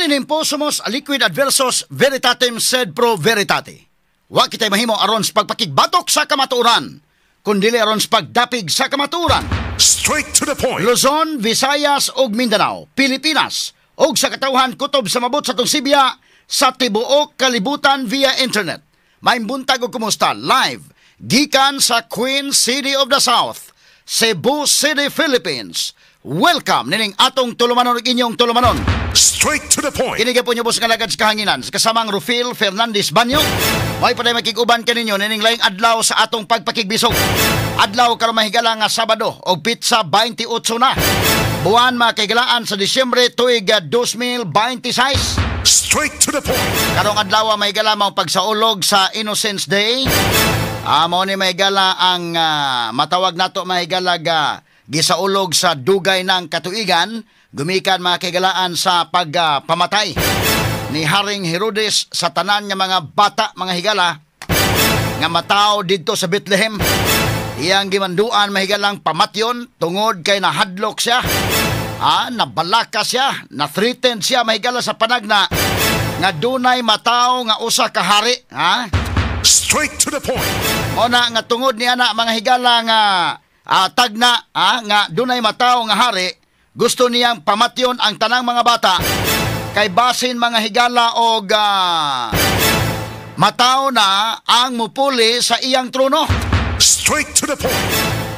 Enim possumus aliquid adversus veritatem sed pro veritate. Wa kitay mahimo aron sa pagpakigbatok sa kamatuoran, kundili aron sa pagdapig sa kamatuoran. Straight to the point. Luzon, Visayas ug Mindanao, Pilipinas ug sa katawhan kutob sa mabot sa atong sibya sa tibuok kalibutan via internet. Maayong buntag ug kumusta live gikan sa Queen City of the South, Cebu City, Philippines. Welcome nining atong tulumanon ug inyong tulumanon. Straight to the point. Kini gyapon inyong nga alagad sa kahanginan sa kasamang Rufil Fernandez Banyo. May paday makig-uban kaninyo nining laing adlaw sa atong pagpakigbisog. Adlaw karon, mahigala, nga Sabado og petsa 28 na buwan, mga kahigalaan, sa Disyembre tuig 2026. Straight to the point. Karong adlaw, mahigala, mao pagsaulog sa Innocence Day. Mao ni, mahigala, ang matawag nato, mahigala, ga gisaulog sa dugay ng katuigan gumikan, mga kahigalaan, sa pagpamatay ni Haring Herodes sa tanan nga mga bata, mga higala, nga matawo didto sa Bethlehem. Iyang gimanduan, mahigalang, pamatyon tungod kay nahadlok siya. Nabalaka siya, na-threaten siya, mahigala, sa panagna nga dunay matawo nga usa ka hari, ha? Straight to the point. Mao na nga tungod ni ana, mga higala, nga tagna nga dunay matawo nga hari, gusto niyang pamatyon ang tanang mga bata kay basin, mga higala, og matawo na ang mupuli sa iyang trono. Straight to the point.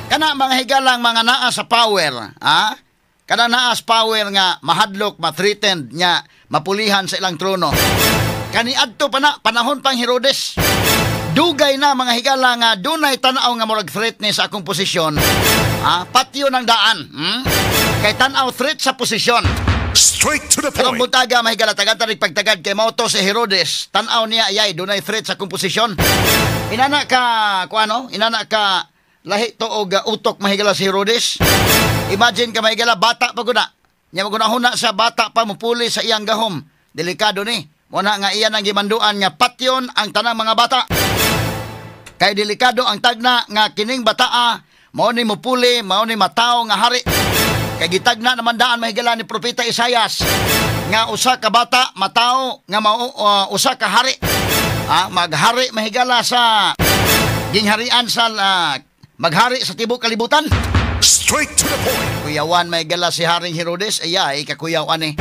Kana, mga higalang mga naa sa power, ha? Kana naa sa power nga mahadlok, ma-threatened nga mapulihan sa ilang trono. Kaniadto pa na panahon pang Herodes. Dugay na, mga higala, nga dunay tan-aw nga murag threat ni sa akong posisyon. Patyon ang daan. Kay tan-aw threat sa posisyon. Straight to the Pero point. buntaga, mahigala, tagad tanig pagtagad kay mao to si Herodes. Tan-aw niya ayay dunay threat sa akong posisyon. Inana ka kuano? Inana ka lahi to og utok, mahigala, si Herodes. Imagine ka, mahigala, bata pa guna. Nya magunahuna sa bata pa mupuli sa iyang gahom. Delikado ni. Mao na nga iyan ang gimanduan nga patyon ang tanang mga bata. Kay delikado ang tagna nga kining bataa mao ni mupuli, mao ni matawo nga hari. Kay gitagna naman daan, mahigala, ni Propeta Isayas nga usa ka bata matawo nga mao usa ka hari. Maghari, mahigala, sa gingharian sa maghari sa tibuok kalibutan. Straight to the point. Kuyawan, mahigala, si Haring Herodes, ay kakuyawan eh.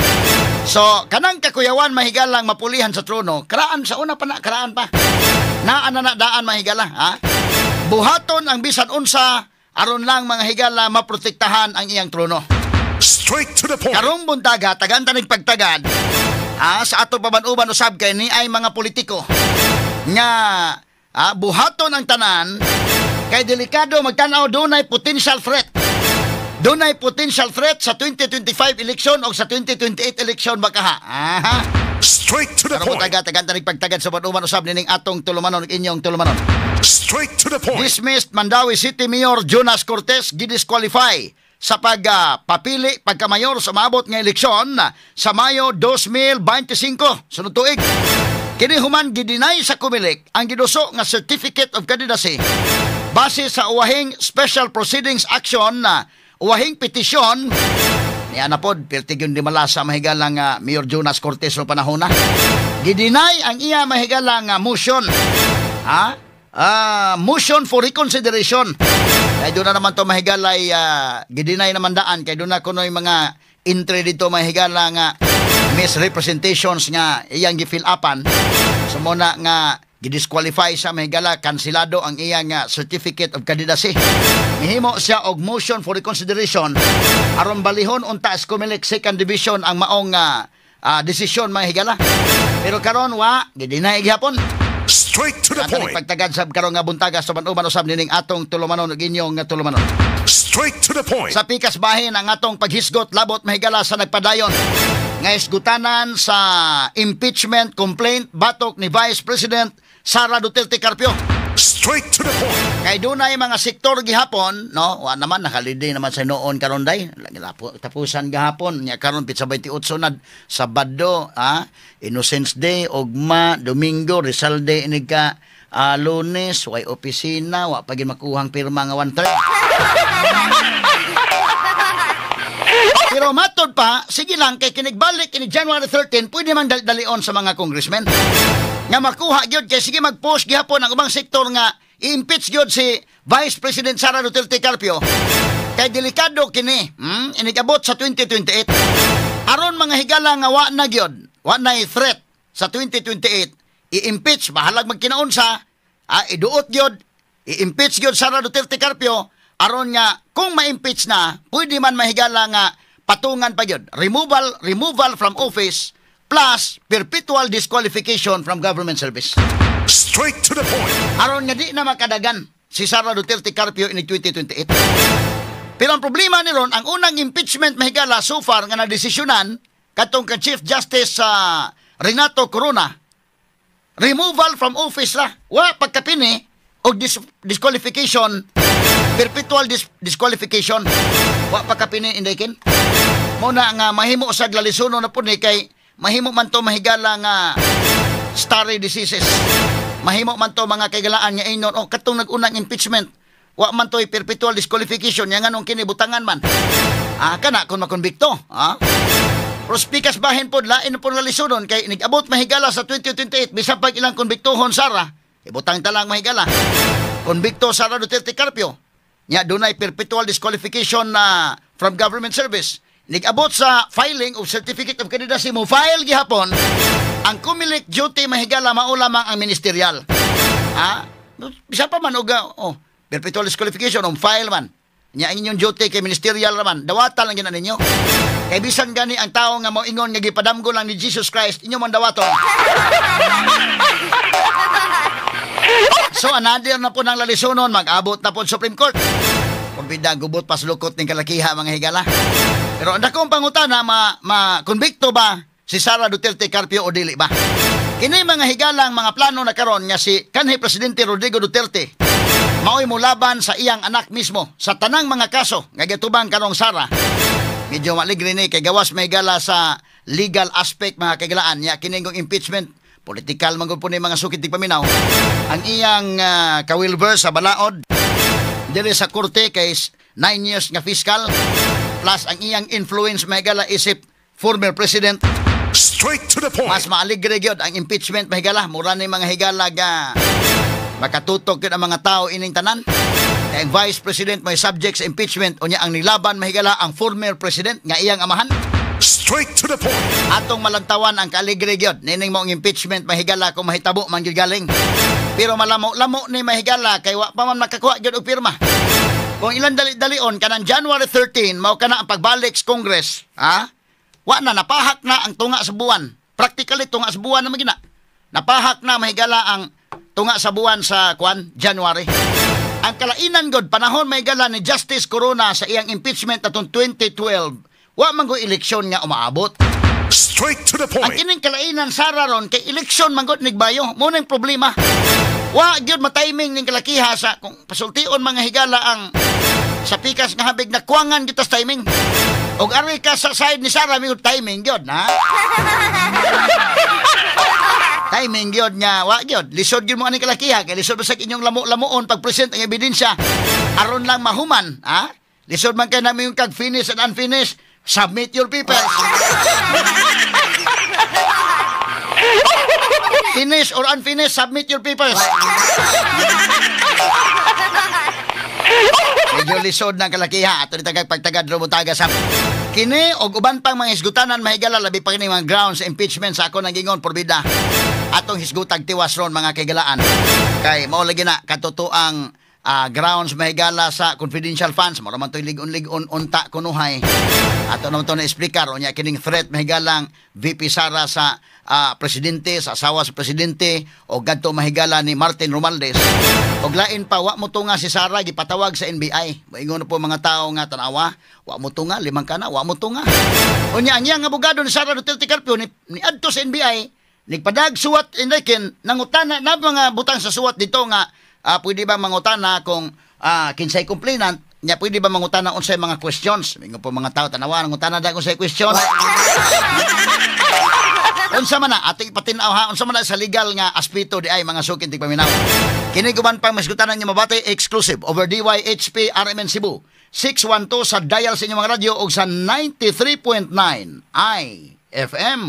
So, kanang kakuyawan, mahigalang mapulihan sa trono, karaan sa una pa na, karaan pa. Naa na na daan, mahigala, ha? Buhaton ang bisan unsa aron lang, mga higala, maprotektahan ang iyang trono. Straight to the point. Karong buntaga, tagan tanig pagtagad, sa ato paban-uban usab kay ni ay mga politiko nga buhaton ang tanan kay delikado magtan-aw dunay potential threat. Dunay potential threat sa 2025 election o sa 2028 election baka ha. Aha. Straight to the Karong point. buntaga, tagan tanig pagtagad sa paban-uban usab nining atong tulumanon ug inyong tulumanon. Straight to the point. Dismissed Mandaue City Mayor Jonas Cortes gidisqualify sa pagpapili pagkamayor sa maabot nga eleksyon sa Mayo 2025, sunod tuig. Kini human gideny sa Comelec ang giduso nga Certificate of Candidacy base sa uwahing Special Proceedings Action na uwahing petisyon ni ana pod perti gyud di malasa, mahigala, nga Mayor Jonas Cortes no panahon na. Gideny ang iya, mahigala, nga motion. Ha? Motion for reconsideration. Kay doon na naman to, mahigalay, gideny naman daan kay doon na kunoy mga entry dito, mahigala, nga misrepresentations nga iyang gi-fill upan. So mao na nga gidisqualify sa, mahigala, kansilado ang iyang certificate of candidacy. Mihimo siya og motion for reconsideration aron balihon unta sa Comelec Second Division ang maong desisyon, mga higala. Pero karon wa gideny gihapon. Straight to the Ang point. pagtagad sab karon nga buntaga sa uban usab nining atong tulumanon ug inyong nga tulumanon. Straight to the point. Sa pikas bahin ang atong paghisgot labot, mahigala, sa nagpadayon nga isgutanan sa impeachment complaint batok ni Vice President Sara Duterte Carpio. Straight to the point. Kay dunay mga sektor gihapon, no? Wa naman naka-holiday naman sa noon karon day. Lagi tapusan gahapon nya karon pitsa 28 na, Sabado, Innocence Day, ugma, Domingo, Rizal Day inig ka Lunes, way opisina, wa pa gid makuhang pirma nga one third. Pero matod pa, sige lang kay kinigbalik ini January 13, pwede man dalion sa mga congressmen. Nga makuha gyud kay sige mag-post gihapon ang ubang sektor nga i-impeach gyud si Vice President Sara Duterte Carpio. Kay delikado kini, inigabot sa 2028. Aron mga higala nga wa na gyud, wa na threat sa 2028, i-impeach bahalag magkinaunsa, iduot gyud, i-impeach gyud Sara Duterte Carpio aron nga kung ma-impeach na, pwede man mahigala nga patungan pa gyud. Removal from office plus perpetual disqualification from government service. Straight to the point. Aron nga di na makadagan si Sara Duterte Carpio in 2028. Pero ang problema ni ron, ang unang impeachment, mahigala, so far nga nadesisyonan katong kang Chief Justice sa Renato Corona, removal from office ra. Wa pagkapini og disqualification, perpetual disqualification. Wa pagkapini, Indaykin. Muna nga mahimo sa lalisuno na po ni kay mahimo man to, mahigala, nga stare decisis. Mahimo man to, mga kaigalaan, nga inon, oh, katong nag-unang impeachment, wa man to perpetual disqualification, nya nganong kini butangan man? Ah, kana kung makonbikto, ah? Pero pikas bahin pod, lain na po lalisunon kay nag-abot, mahigala, sa 2028, bisan pag ilang konbiktohon Sara, ibutang talang, mahigala. Konbikto Sara Duterte Carpio. Nya dunay perpetual disqualification na from government service. Nag-abot sa filing of certificate of candidacy, mo file gihapon ang Comelec duty, mahigala, mao lamang ang ministerial. Ah, bisa pa man og oh, perpetual disqualification on file man. Nya ang inyong duty kay ministerial raman. Dawatan lang gina ninyo. Kay bisan gani ang tao nga moingon nga gipadamgo lang ni Jesus Christ, inyo man dawaton. So another na po ng lalisunon, mag-abot na po Supreme Court. Kung bida, gubot paslukot ning kalakiha, mga higala. Pero ang dakong pangutana, ma, ma konbikto ba si Sara Duterte Carpio o dili ba? Kini, mga higalang, mga plano na karon nga si kanhi Presidente Rodrigo Duterte mao'y mulaban sa iyang anak mismo sa tanang mga kaso nga gitubang karong Sara. Medyo maligre ni kay gawas may gala sa legal aspect, mga kaigalaan niya, kining impeachment political man gud po ni, mga sukit paminaw. Ang iyang kawilver sa balaod diri sa korte kay 9 years nga fiscal plus ang iyang influence, mahigala, isip former president. Straight to the point. Mas maaligre gyud ang impeachment, mahigala. Mura ni, mga higala, ga makatutok gyud ang mga tao ining tanan. Kay ang vice president may subject sa impeachment, unya ang nilaban, mahigala, ang former president nga iyang amahan. Straight to the point. Atong malantawan ang kaaligre gyud nining maong impeachment, mahigala, kung mahitabo man gyud galing. Pero malamo-lamo ni, mahigala, kay wa pa man makakuha gyud og pirma. Kung ilang dali-dalion kanang January 13 mao kana ang pagbalik sa Congress, ha? Wa na, napahak na ang tunga sa buwan. Practically tunga sa buwan na magina. Napahak na, mahigala, ang tunga sa buwan sa kwan January. Ang kalainan god panahon, mahigala, ni Justice Corona sa iyang impeachment atong 2012, wa man go eleksyon nga umaabot. Straight to the Ang point. kining kalainan Sara ron kay eleksyon man gud nigbayo, mo nang problema. Wa gyud matiming ning kalakiha sa kung pasultion, mga higala, ang sa pikas nga habig na kuwangan gyud tas timing. Og ari ka sa side ni Sara, may timing gyud na. Timing gyud nga wa gyud. Lisod gyud mo ani kalakiha kay lisod ba sa inyong lamo-lamuon pag-present ang ebidensya aron lang mahuman, ha? Lisod man kay namin yung kag finish and unfinished, submit your papers. Finish or unfinished, submit your papers. Medyo lisod ng kalakiha. Ato ni tagag pagtagad rumutaga sa kini og uban pang mga hisgutanan, mahigala, labi pa kini mga grounds sa impeachment sa ako nang gingon porbida. Atong hisgutag tiwas ron, mga kaigalaan. Kay mao lagi na katotoang grounds, mahigala, sa confidential funds. Mao man to'y lig-on-lig-on unta kunuhay. Ato naman to na explicar unya kining threat, mahigalang VP Sara sa presidente, sa asawa sa presidente o gadto, mahigala, ni Martin Romualdez. Og lain pa, wa mo tunga si Sara gipatawag sa NBI. Moingon na po mga tao nga tanawa, wa mo tunga limang kana, wa mo tunga. Unya ang iyang abogado ni Sara Duterte Carpio ni adto sa NBI, nagpadag suwat indekin, nangutana na mga butang sa suwat dito nga pwede ba mangutana kung kinsay complainant nya, pwede ba mangutana unsay mga questions. Mingon po mga tao, tanawa, nangutana da unsay questions. Unsa man na ating ipatin-aw, ha? Unsa man na sa legal nga aspeto di ay, mga sukin tigpaminaw? Kini guban pang masgutanan niyo mabati exclusive over DYHP RMN Cebu 612 sa dial sa inyong mga radyo o sa 93.9 IFM.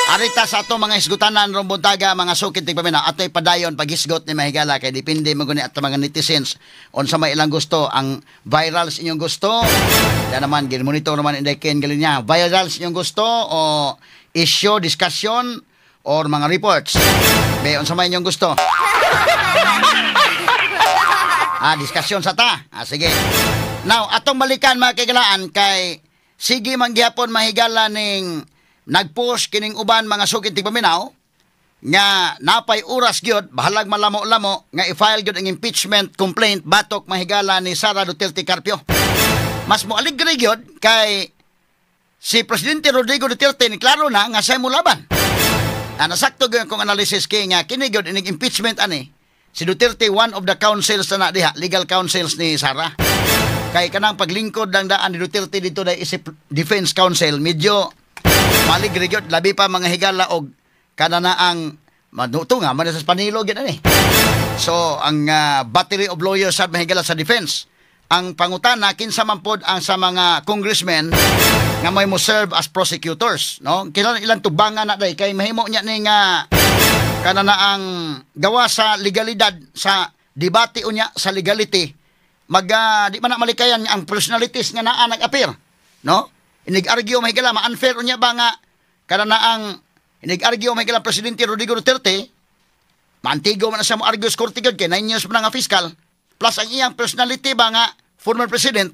Arita sa ato mga hisgutanan rong buntaga, mga sukid tigpaminaw, ato'y padayon paghisgot ni mahigala kay depende mo guni ato mga netizens unsa may ilang gusto, ang viral sa inyong gusto. Yan naman gin-monitor naman inday Ken Galinya, viral sa inyong gusto o issue, discussion or mga reports. Be, unsa may inyong gusto? Ah, discussion sa ta. Ah, sige. Now, atong balikan mga kaigalaan kay sige man gihapon mahigala ning nagpost kining uban mga sukid tigpaminaw nga napay oras gyud bahalag malamo-lamo nga i-file gyud ang impeachment complaint batok mahigala ni Sara Duterte Carpio. Mas moaligre gyud kay si Presidente Rodrigo Duterte ni klaro na nga siya molaban. Ah, nasakto gyud kong analysis kay nga kini gyud inig impeachment ani si Duterte, one of the counsels na diha, legal counsels ni Sara. Kay kanang paglingkod lang daan ni Duterte dito dahil isip defense counsel, medyo maligre gyud, labi pa mga higala og kana ang manuto nga man sa Panilo gyud ani. So ang battery of lawyers sa mahigala sa defense. Ang pangutana kinsa man pod ang sa mga congressmen nga may mo serve as prosecutors, no? Kinahanglan ilang tubangan na day kay mahimo niya ni nga kana na ang gawa sa legalidad sa debate unya sa legality mag di man na malikayan ang personalities nga naa nag-appear, no? Inig-argue mahigala ma-unfair unya ba nga kana na ang inig-argue mahigala Presidente Rodrigo Duterte, maantigo man na siya mo argue sa korte gyud kay 9 years pa na nga fiscal, plus ang iyang personality ba nga former president,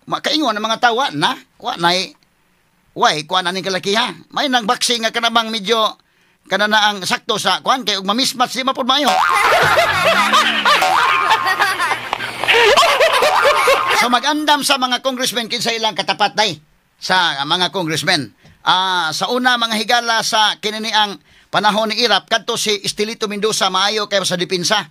makaingon ang mga tao na wa nay way kuan aning kalakiha may nang boxing nga kanabang medyo kana na ang sakto sa kuan kay og ma-mismatch di mapud maayo. So magandam sa mga congressmen kinsa ilang katapat day sa mga congressmen. Sa una mga higala sa kinini ang panahon ni Irap kadto si Estelito Mendoza maayo kay sa depensa.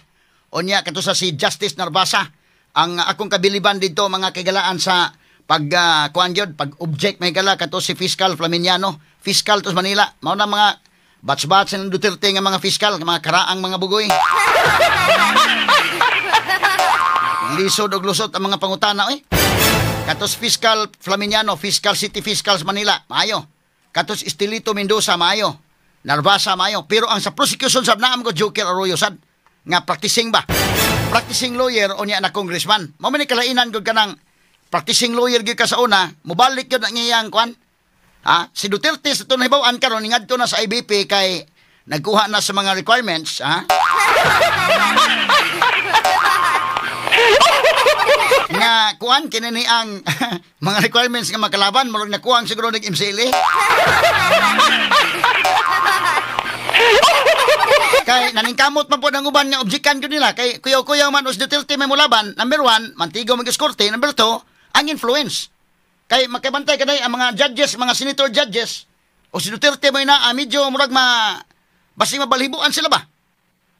Unya kadto sa si Justice Narvasa. Ang akong kabiliban didto mga kaigalaan sa pag kuan gyud pag object may higala kadto si Fiscal Flaminiano, Fiscal to Manila. Mao na mga batch-batch ng Duterte nga mga fiscal, mga karaang mga bugoy. Lisod og lusot ang mga pangutana oy. Katos Fiscal Flaminiano, Fiscal City Fiscal sa Manila, maayo. Katos Estelito Mendoza, maayo. Narvasa, maayo. Pero ang sa prosecution sab naam ko Joker Arroyo sad nga practicing ba? Practicing lawyer o niya na congressman. Mao man ni kalainan gud kanang practicing lawyer gyud ka sa una, mobalik gyud ang iyang kuan. Ha? Si Duterte sa ito nahibaw-an karon ngadto na sa IBP kay nagkuha na sa mga requirements, ha? Nga kuan kini ni ang mga requirements nga makalaban murag nakuha siguro nig MCLA. Kay naningkamot man pod ang uban nga objekan gyud nila kay kuyaw-kuyaw man os Duterte may molaban. Number 1, mantigo mag-eskorte. Number 2, ang influence. Kay makabantay kaday ang mga judges, mga senator judges o si Duterte may naa medyo murag ma basing mabalhibuan sila ba.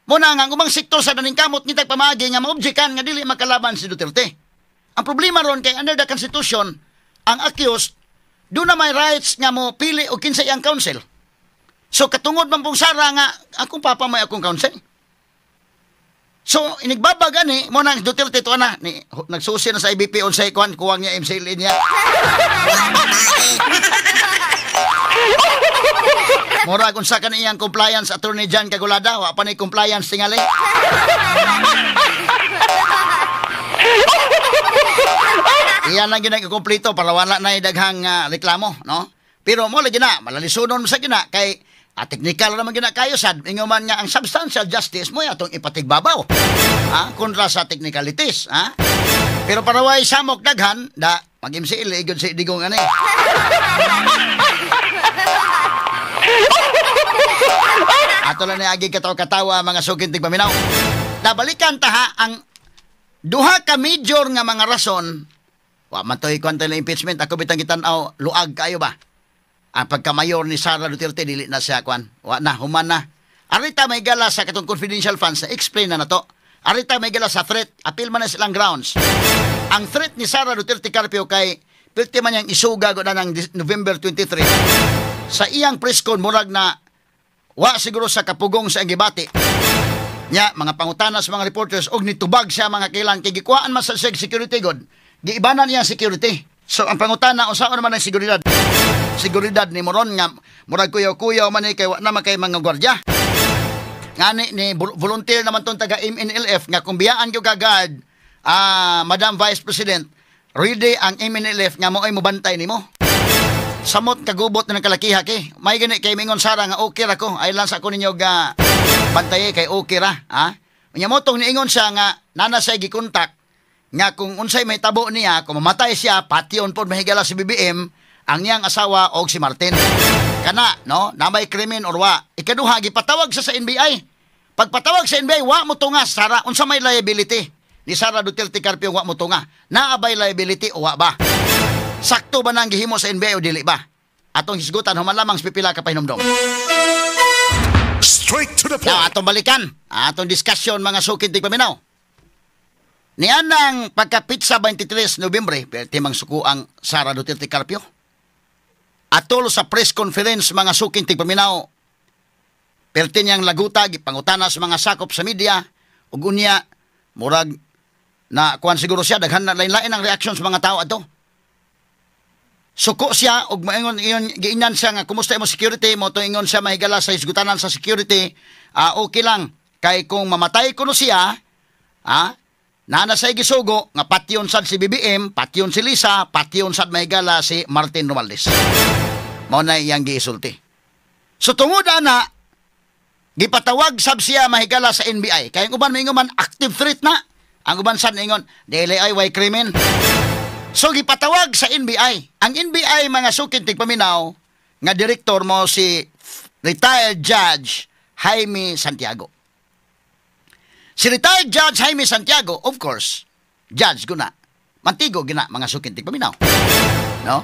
Muna nga ang ubang sektor sa naningkamot nitag pamaagi nga maobjekan nga dili makalaban si Duterte. Ang problema ron kay under the Constitution, ang accused do na may rights nga mo pili og kinsa iyang counsel. So katungod man pong Sara nga akong papa may akong counsel. So inigbaba gani mo nang Duterte to na ni nagsusi na sa IBP unsay kuan kuwang niya MCLA niya. Murag unsa kan iyang compliance attorney John Kagulada, wa pa ni compliance tingali. Iyan lang gyud ang kompleto para wala na daghang reklamo, no? Pero mo lagi na malalisunon sa gina kay technical naman gina kayo sad ingon man nga ang substantial justice mo atong ipatigbabaw. Ha? Kontra sa technicalities, ha? Pero para way samok daghan da mag-MCLA gyud si Digong ani. Ato lang ni agi katawa-katawa mga sukin tigpaminaw. Nabalikan taha ang duha ka major nga mga rason. Wa man toy kwanta na impeachment ako bitang gitan-aw luag kayo ba. Ang pagkamayor ni Sara Duterte dili na siya kwan. Wa na human na. Arita may gala sa katong confidential funds na explain na nato. Arita may gala sa threat, appeal man na silang grounds. Ang threat ni Sara Duterte Carpio kay pilti man niyang isuga gud na ng November 23. Sa iyang press con murag na wa siguro sa kapugong sa gibati. Nya mga pangutana sa mga reporters og nitubag siya, mga kailan, kay gikuhaan man sa siya security god. Giibanan niya ang security. So ang pangutana, unsaon naman ang seguridad? Seguridad ni moron nga murag kuyaw-kuyaw man ni kay wa naman kay mga gwardiya. Ngani ni volunteer naman tong taga MNLF nga kung biyaan gyud ka guard, Madam Vice President, ready ang MNLF nga mo'y mobantay nimo. Samot kagubot na ng kalakiha kay. May gani kay mingon Sara nga okay ra ko. Ay lang sa ako ninyo ga bantaye kay okay ra, ha? Unya mo tong niingon siya nga nana siya gikontak nga kung unsay may tabo niya, kung mamatay siya, patyon pod mahigala si BBM, ang niyang asawa og si Martin. Kana, no? Na may krimen or wa. Ikaduha, gipatawag siya sa NBI. Pagpatawag sa NBI, wa mo tunga, Sara, unsa may liability ni Sara Duterte Carpio, wa mo tunga? Naa bay liability o wa ba? Sakto ba nang gihimo sa NBI o dili ba? Atong hisgutan human lamang sa pipila ka pahinumdom. Straight to the Now, point. Atong balikan atong discussion, mga suking tigpaminaw. Niyan ang pagkapitsa 23 Nobyembre, perti mang suko ang Sara Duterte Carpio. Atol sa press conference, mga suking tigpaminaw, perti niyang lagutag, pangutana sa mga sakop sa media, ug unya, murag na kuan siguro siya, daghan na lain-lain ang reaksyon sa mga tao ato. Suko siya og maingon iyon, giingnan siya nga kumusta imo security mo to, ingon siya mahigala sa hisgutanan sa security, okay lang kay kung mamatay kuno siya, naa na say gisugo nga patyon sad si BBM, patyon si Lisa, patyon sad mahigala si Martin Romualdez. Mao na iyang giisulti. So tungod ana, gipatawag sab siya mahigala sa NBI kay ang uban maingon man active threat na, ang uban sad ingon dili ay way krimen. So gipatawag sa NBI. Ang NBI, mga suking tigpaminaw, nga direktor mo si retired Judge Jaime Santiago. Si retired Judge Jaime Santiago, of course, judge guna. Mantigo gina, mga suking tigpaminaw. No?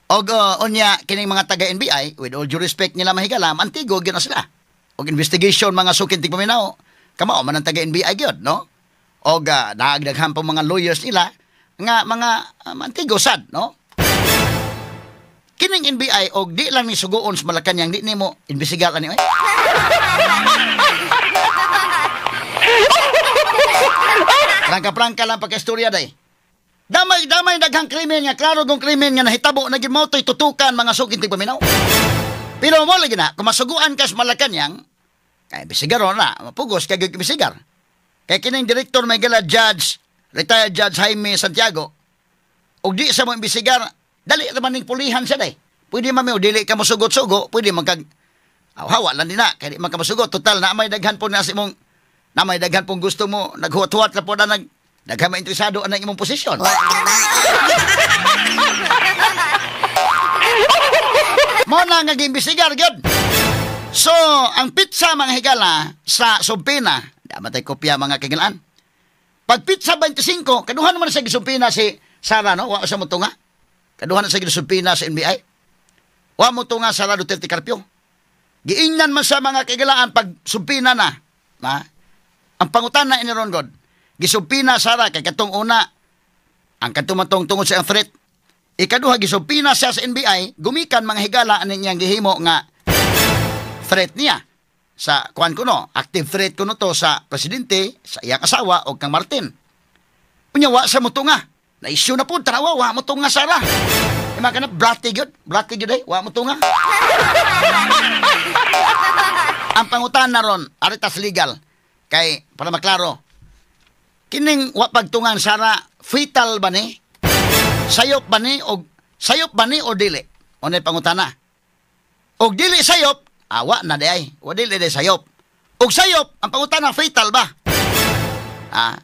Og unya kining mga taga NBI, with all due respect nila mahigala, mantigo gina sila. Og investigation, mga suking tigpaminaw, kamao man ang taga NBI gyud, no? Og naagdaghan pa mga lawyers nila nga mga mantigo sad, no? Kining NBI og di lang ni suguon sa Malacañang, di nimo imbestigar ani oy. Prangka-prangka lang pagka-istorya day. Damay-damay daghang krimen nga klaro kung krimen nga nahitabo na gid mo to'y tutukan, mga suking tigpaminaw. Pero mo lagi na, kung masuguan ka sa Malacañang, kay imbestigar na, mapugos kay imbestigar. Kay kining direktor may gala judge, retired Judge Jaime Santiago, og di sa mo imbestigar, dali naman ning pulihan siya day. Pwede man mo, dili ka mosugot-sugo, pwede man kag, aw, hawa lang din na, kay di man ka mosugot. Total, na may daghan po na si mong, na may daghan pong gusto mo, naghuwat-huwat na po na daghan mainteresado ang imong posisyon. Mo na nga giimbestigar gyud. So, ang pitsa mga higala sa sumpina, di matay kopya mga kagilaan. Pag pitsa 25, kaduha naman sa gisumpina si Sara, no? Wa sa mo tunga. Kaduha na sa gisumpina sa NBI. Wa mo tunga Sara Duterte Carpio. Giingnan man sa mga kagilaan pag sumpina na. Ha? Ang pangutana ini ron God. Gisumpina Sara kay katong una ang katumatong tungod sa threat. Ikaduha, gisumpina siya sa NBI, gumikan mga higala ani niyang gihimo nga threat niya sa kuan kuno, active threat kuno to sa presidente, sa iyang asawa o kang Martin. Unya wa sa mutunga. Na issue na po, tarawa, wa mo tunga Sara. Ima ka na, brati gyud, brati gyud ay, wa mo tunga. Ang pangutana ron, aritas legal, kay para maklaro, kining wa pagtungan Sara, fatal ba ni? Sayop ba ni o sayop ba ni o dili? Unay pangutana. Og dili sayop, awa na di ay. O dili di sayop. Og sayop, ang pangutana, fatal ba?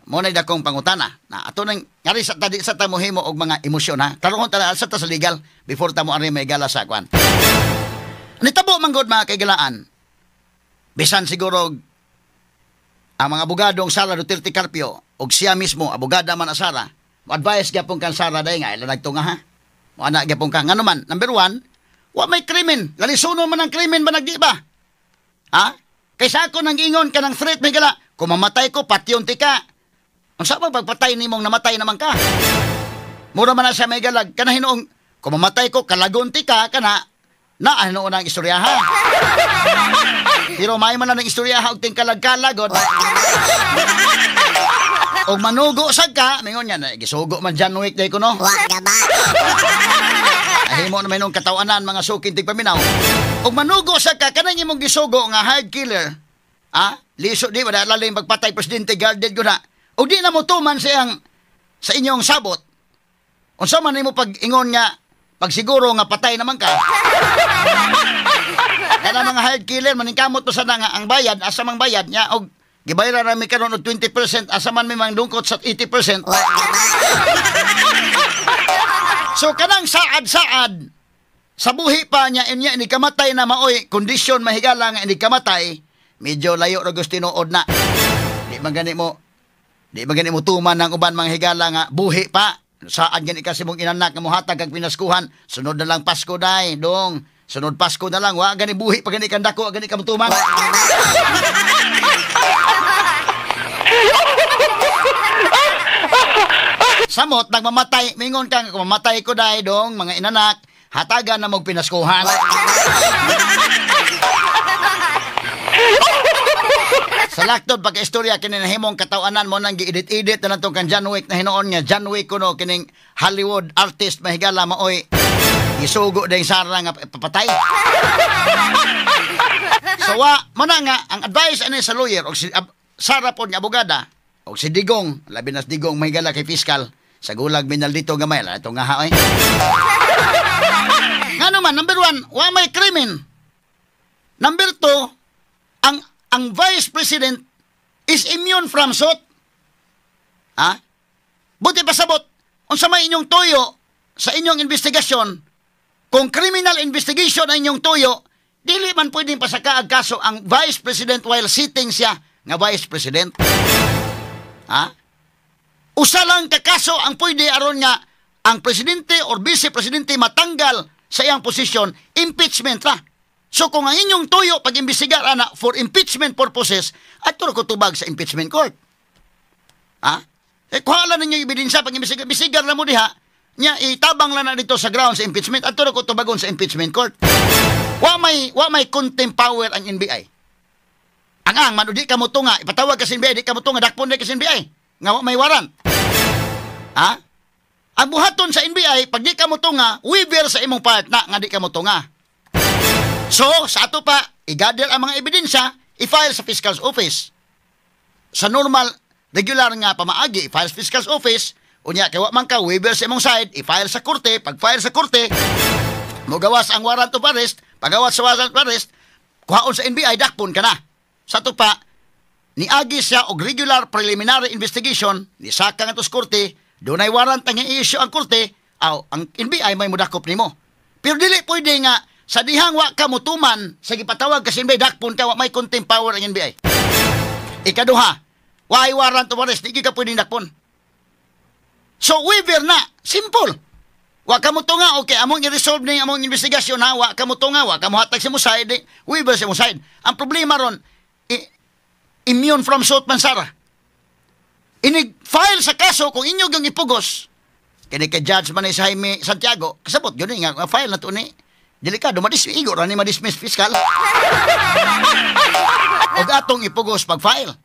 Mo na dakong pangutana. Na ato nang ngari sa tadi sa tamo himo og mga emosyon ha. Klaro ta sa ta sa legal before ta mo ari may gala sa kwan. Nitabo man gud mga kaigalaan. Bisan siguro ang mga abogadong Sara Duterte Carpio og siya mismo abogada man asara, mo advice gyapon kan Sara day nga ila nagtunga ha. Mo ana gyapon ka ngano man, number one, wa may krimen. Lalisunon man ang krimen ba nagdi ba? Ha? Kaysa ako nang ingon ka ng threat may gala, kung mamatay ko patyon ti ka. Unsa ba pagpatay nimong namatay naman ka? Mura man na siya may galag kana hinuong kung mamatay ko kalagon ti ka kana na hinuon ang istorya ha. Pero may man na ng istorya og tingkalag-kalag god. Og manugo sad ka, mingon niya na gisugo man John Wick day ko, no. Wa gaba. Ahimo na may nung katawanan, mga suking tigpaminaw. Og manugo sad ka kanang imong gisugo nga hired killer. Ah, liso di ba lalim pagpatay presidente, guarded ko na. Og di na mo tuman siyang sa inyong sabot. Unsa man nimo pag-ingon nga pagsiguro nga patay naman ka? Kana mga hired killer maningkamot to sa nga ang bayad, asa mang bayad niya, og gibayaran nami karon og 20%, asa man may dungkot sa 80%? Wa gaba. So kanang saad-saad sa buhi pa niya inya ini kamatay na maoy kondisyon, mahigala, nga ini kamatay, medyo layo ra gusto tinuod na. Di man gani mo tuman ng uban, mga higala, nga buhi pa. Saan gani kasi mong inanak nga mohatag kag pinaskuhan, "Sunod na lang Pasko, day, dong. Sunod Pasko na lang." Wa gani, buhi pa gani kang dako, wa gani ka motuman. Wa gaba. Samot nagmamatay, mingon ka nga, "Kung mamatay ko day, dong, mga inanak, hatagan na mog pinaskuhan." Wa gaba. Sa laktod pagka-istorya kini nahimong katawanan mo nang gi-edit-edit na lang tong kang John Wick na hinuon nga John Wick kuno kining Hollywood artist, mahigala, maoy isugo din Sara nga papatay. So wa mo na nga ang advice ani sa lawyer og si Sara pod nga abogada og si Digong, labi na si Digong, mahigala, kay fiscal sa gulag minal dito gamay la ito nga ha oy. Ngano man, number one, wa may krimen. Number two, ang vice president is immune from suit. Ha? Buti pasabot, unsa may inyong tuyo sa inyong investigasyon, kung criminal investigation ang inyong tuyo, dili man pwedeng pasakaag kaso ang vice president while sitting siya nga vice president. Ha? Usa lang ka kaso ang pwede aron nga ang presidente or vice presidente matanggal sa iyang posisyon, impeachment ra. So kung ang inyong tuyo pag-imbestigar ana for impeachment purposes, adto ra ko tubag sa impeachment court. Ha? Eh, kuha lang ninyo ebidensya pag imbestigar, imbestigar na mo diha, nya itabang lang na dito sa ground sa impeachment, adto ra ko tubagon sa impeachment court. Wa may contempt power ang NBI. Ang man di ka mo tunga, ipatawag ka sa NBI, di ka mo tunga, dakpon ka sa NBI nga wa may warrant. Ha? Ang buhaton sa NBI, pag di ka mo tunga, waiver sa imong part na nga di ka mo tunga. So, sa ato pa, i-gather ang mga ebidensya, i-file sa fiscal's office. Sa normal, regular nga pamaagi, i-file sa fiscal's office, unya, kay wa man ka, waiver sa imong side, i-file sa korte. Pag file sa korte, mogawas ang warrant of arrest. Pagawas sa warrant of arrest, kuhaon sa NBI, dakpon ka na. Sa ato pa, niagi siya og regular preliminary investigation, nisaka nga to sa korte, dunay warrant ang i-issue ang korte, aw, ang NBI may modakop nimo. Pero dili pwede nga sa dihang wa ka mutuman sa gipatawag ka sa NBI, dakpon ka, wa may contempt power ang NBI. Ikaduha, wa warrant of arrest, di ka pwedeng dakpon. So waiver na, simple. Wa ka mo tunga, okay, among i-resolve ni among investigasyon ha, wa ka mo tunga, wa ka mo hatag sa mo side, eh, waiver sa mo side. Ang problema ron, immune from suit man Sara. Inig-file sa kaso, kung inyo gang ipugos, kini kay judge man ni si Jaime Santiago, kasabot yun nga, nga file na to ni, delikado, igo ra ni ma-dismiss fiscal. Og atong ipugos pag-file.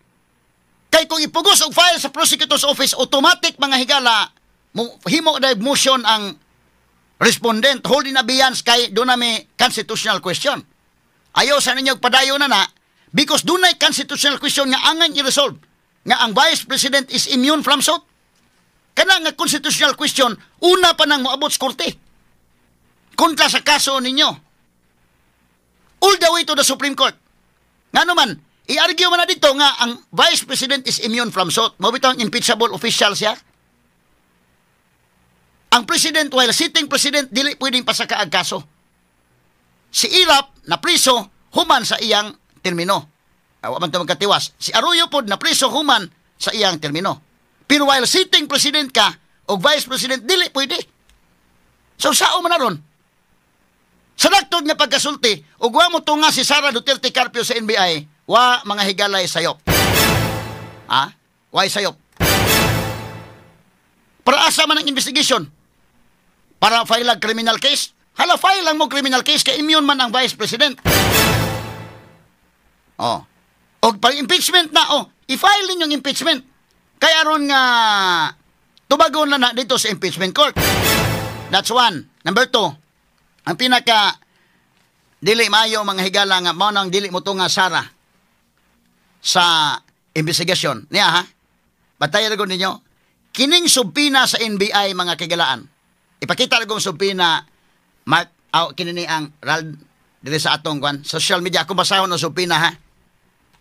Kay kung ipugos og file sa prosecutor's office, automatic, mga higala, mo, himo na motion ang respondent, hold in abeyance kay doon na may constitutional question. Ayaw sa ninyo padayon na na because dunay constitutional question nga angan i-resolve nga ang vice president is immune from suit. Kana nga constitutional question, una pa nang moabot sa korte. Kontra sa kaso ninyo. All the way to the Supreme Court. Nga naman, i-argue man na dito nga ang vice president is immune from suit. Mao bitaw ang impeachable official siya. Ang president, while sitting president, dili pwedeng pasakaag kaso. Si Erap na priso human sa iyang termino. Wa man to magkatiwas. Si Arroyo pod na priso human sa iyang termino. Pero while sitting president ka o vice president, dili pwede. So sao man na ron? Sa laktod nga pagkasulti, ug wa mo tunga si Sara Duterte Carpio sa NBI, wa, mga higalay, sayop. Ha? Wa sayop. Para asa man ang investigation? Para file ang criminal case? Hala, file lang mo criminal case kay immune man ang vice president. Oh. Og pag impeachment na, oh, i-file ninyong impeachment. Kaya aron nga tubagon na na dito sa impeachment court. That's one. Number two, ang pinaka dili maayo, mga higala, nga mao nang dili mo nga Sara sa investigasyon. Niya ha? Batayan ko ninyo. Kining subpoena sa NBI, mga kahigalaan. Ipakita ko ang subpoena, Mark, aw, kini ni ang RAL diri sa atong kwan social media. Ako basahon ang subpoena ha.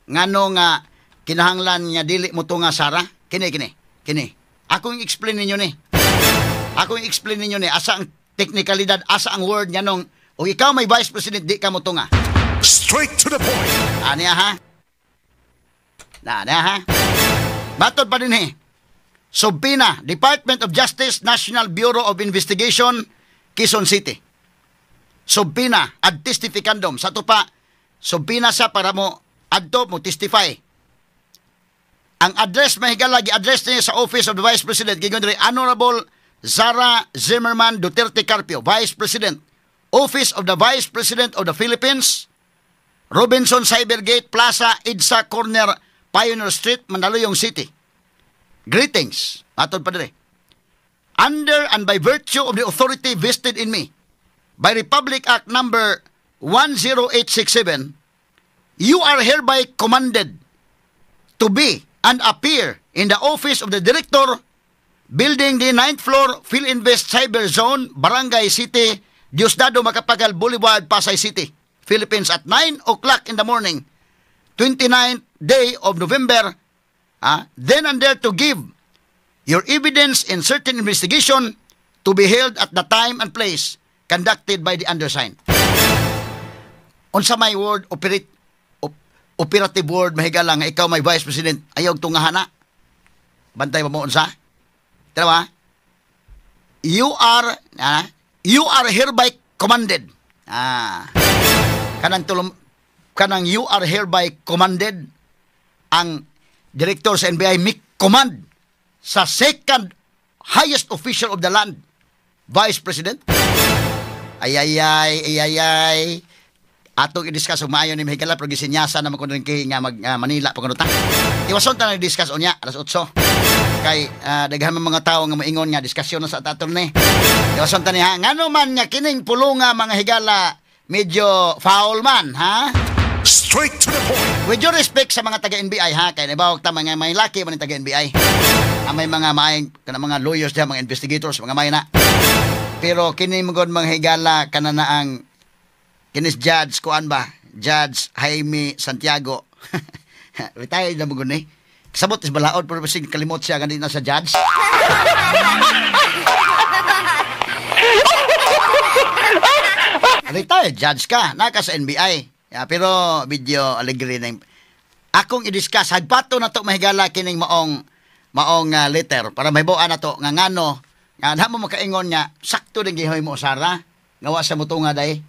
Ngano nga kinahanglan nga dili mo nga Sara? Kini kini. Kini. Akong explain ninyo ni. Akong explain ninyo ni asa ang teknikalidad, asa ang word nga nung o ikaw may vice president, di ka mo tunga. Straight to the point. Ani ha? Na, na ha? Matod pa din eh. Subpoena, Department of Justice, National Bureau of Investigation, Quezon City. Subpoena, ad testificandum. Sa to pa, subpoena sa para mo adto mo testify. Ang address, mahigala, gi-address niya sa Office of the Vice President. Gigon diri, Honorable Zara Zimmerman Duterte Carpio, Vice President. Office of the Vice President of the Philippines, Robinson Cybergate Plaza, EDSA Corner, Pioneer Street, Mandaluyong City. Greetings. Matod pa diri. Under and by virtue of the authority vested in me by Republic Act number 10867, you are hereby commanded to be and appear in the office of the Director, Building the 9th floor, Philinvest Cyber Zone, Barangay City, Diosdado Macapagal Boulevard, Pasay City, Philippines at 9 o'clock in the morning, 29th day of November, then and there to give your evidence in certain investigation to be held at the time and place conducted by the undersigned. Unsa may word operative word, mahigala, nga ikaw may vice president ayaw tungahana? Bantay ba mo unsa? Tama? You are hereby commanded. Ah. Kanang tulom kanang "you are hereby commanded", ang director sa NBI mi command sa second highest official of the land, vice president. Ay ay ay ay ay ay. Atong i-discuss og maayo ni, mahigala, pero gisinyasan naman ko rin kay nga mag Manila pa kuno ta. Iwason ta na discuss unya alas 8. Kay daghan man mga tawo nga moingon nga diskusyon na sa attorney. Iwason ta ni ha. Ngano man nga kining pulunga, mga higala, medyo foul man ha. Straight to the point. With due respect sa mga taga-NBI ha, kay nabawag ta mga may laki man yung taga-NBI. Ang may mga maayong kana mga lawyers diha, mga investigators, mga may na. Pero kini mo gud, mga higala, kana na ang kinis Judge kuan ba? Judge Jaime Santiago. Retired na mo gud ni. Sabot is balaod pero basig kalimot siya ganina sa judge. Retired judge ka, naka sa NBI. Ya, pero video alegre na yung akong i-discuss. Hagpato na to, mahigala, kining maong maong letter para mahibuan na to nga ngano nga na mo makaingon nga sakto din gihoy mo Sara nga wa sa mutunga day.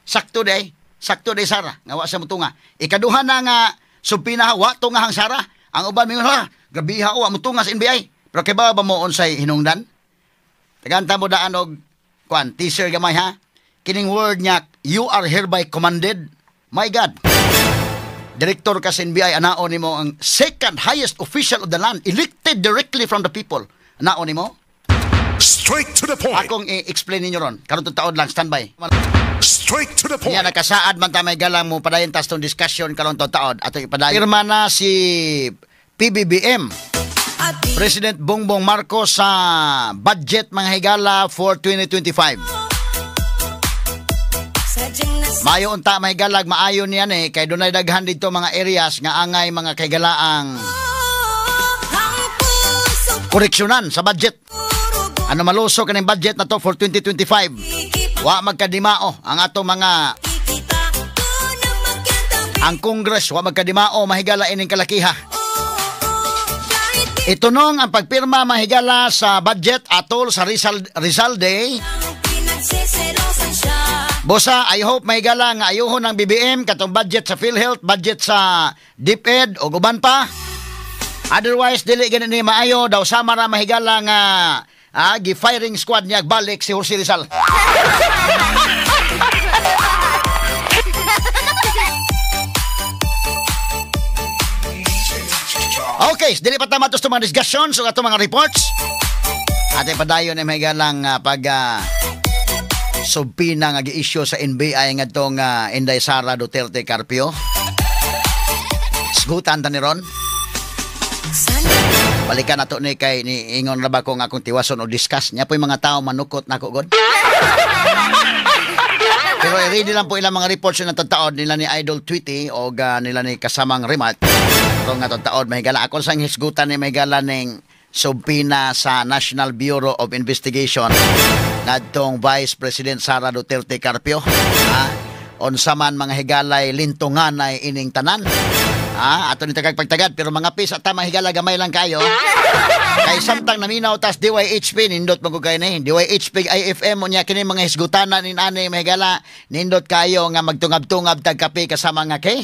Sakto day, sakto day Sara nga wa sa mutunga. Ikaduha na nga subpoena, wa tunga hang Sara. Ang uban mingon, "Ha, grabiha, wa mutunga sa NBI." Pero kay ba mo unsay hinungdan? Tagaanta mo daan og kuan teaser gamay ha. Kining word niya, "You are hereby commanded." My God. Direktor ka sa NBI, anaon nimo ang second highest official of the land, elected directly from the people. Anaon nimo? Straight to the point. Akong i-explain ninyo ron. Karon taod lang, standby. Straight to the point. Niya nakasaad man ta may galang mo padayon tas tong discussion karon taod ato ipadayon. Pirma na si PBBM, President Bongbong Marcos, sa budget, mga higala, for 2025. Maayo unta, mga higalag, maayo niyan eh kay dunay daghan dito mga areas nga angay, mga kahigalaang, koreksyonan sa budget. Ano maluso kaning budget na to for 2025? Wa magkadimao ang ato mga ang Congress, wa magkadimao, mahigala, ining kalakiha. Itunong ang pagpirma, mahigala, sa budget atol sa Rizal, Rizal Day. Bosa, I hope, mahigala, nga ayuhon ng BBM katong budget sa PhilHealth, budget sa DepEd o uban pa. Otherwise, dili gani ni maayo daw sama ra, mahigala, nga gi-firing squad niya balik si Jose Rizal. Okay, dili pa tama to mga discussion so ato mga reports. Ate padayon ni may galang pag subpoena nga gi-issue sa NBI ngadtong Inday Sara Duterte Carpio. Sgutan ta ni ron. Balikan nato ni kay ni ingon ra ba ko nga akong tiwason o discuss niya po yung mga tao manukot nako god. Pero i-ready lang po ilang mga reports na taon nila ni Idol Tweety o nila ni kasamang Remat. Ito nga taon mahigala. Ako sang hisgutan ni mahigala ning subpoena sa National Bureau of Investigation ngadtong Vice President Sara Duterte Carpio. Ha? Unsa man mga higalay lintunganay ining tanan. Ha? Ato ni tagag pagtagad pero mga pisa ta mga higala gamay lang kayo. Kay samtang naminaw tas DYHP nindot man kay ni DYHP IFM unya kini mga hisgutanan nin ani mga higala nindot kayo nga magtungab-tungab tag kape kasama nga kay.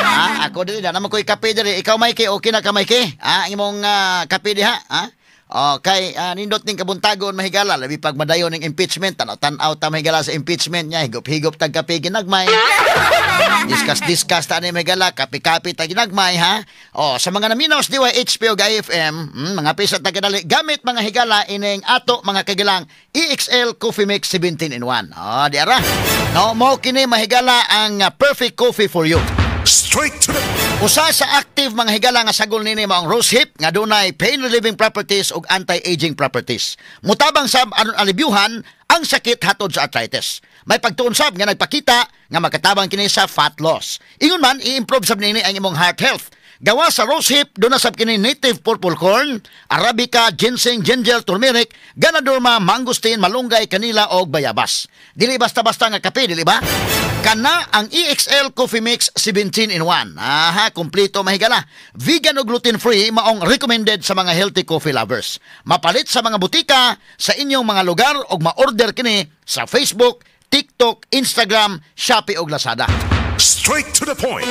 Ha? Ako diri na naman ko'y kape diri. Ikaw Mikey, okay na ka Mikey? Ha? Ang imong kape diha, ha? Okay, nindot ning kabuntagon mahigala labi pag madayon ning impeachment, tanaw-tanaw ta mahigala sa impeachment niya, higop-higop tag kape ginagmay. Discuss ta ni mahigala, kape-kape ta ginagmay ha. Oh, sa mga naminaw sa DYHP o IFM, mga pisa ta kadali gamit mga higala ining ato mga kagilang EXL Coffee Mix 17 in 1. Oh, di ara. No, mo kini mahigala ang perfect coffee for you. Straight to the Usa sa active mga higala nga sagol nini mao ang rose hip nga dunay pain relieving properties ug anti-aging properties. Mutabang sab aron alibyuhan ang sakit hatod sa arthritis. May pagtuon sab nga nagpakita nga makatabang kini sa fat loss. Ingon man i-improve sab nini ang imong heart health. Gawa sa rose hip duna sab kini native purple corn, arabica, ginseng, ginger, turmeric, ganoderma, mangosteen, malunggay, kanila og bayabas. Dili basta-basta nga kape, dili ba? Kana ang EXL Coffee Mix 17 in 1. Aha, kompleto mahigala. Vegan o gluten-free maong recommended sa mga healthy coffee lovers. Mapalit sa mga butika sa inyong mga lugar og ma-order kini sa Facebook, TikTok, Instagram, Shopee og Lazada. Straight to the point.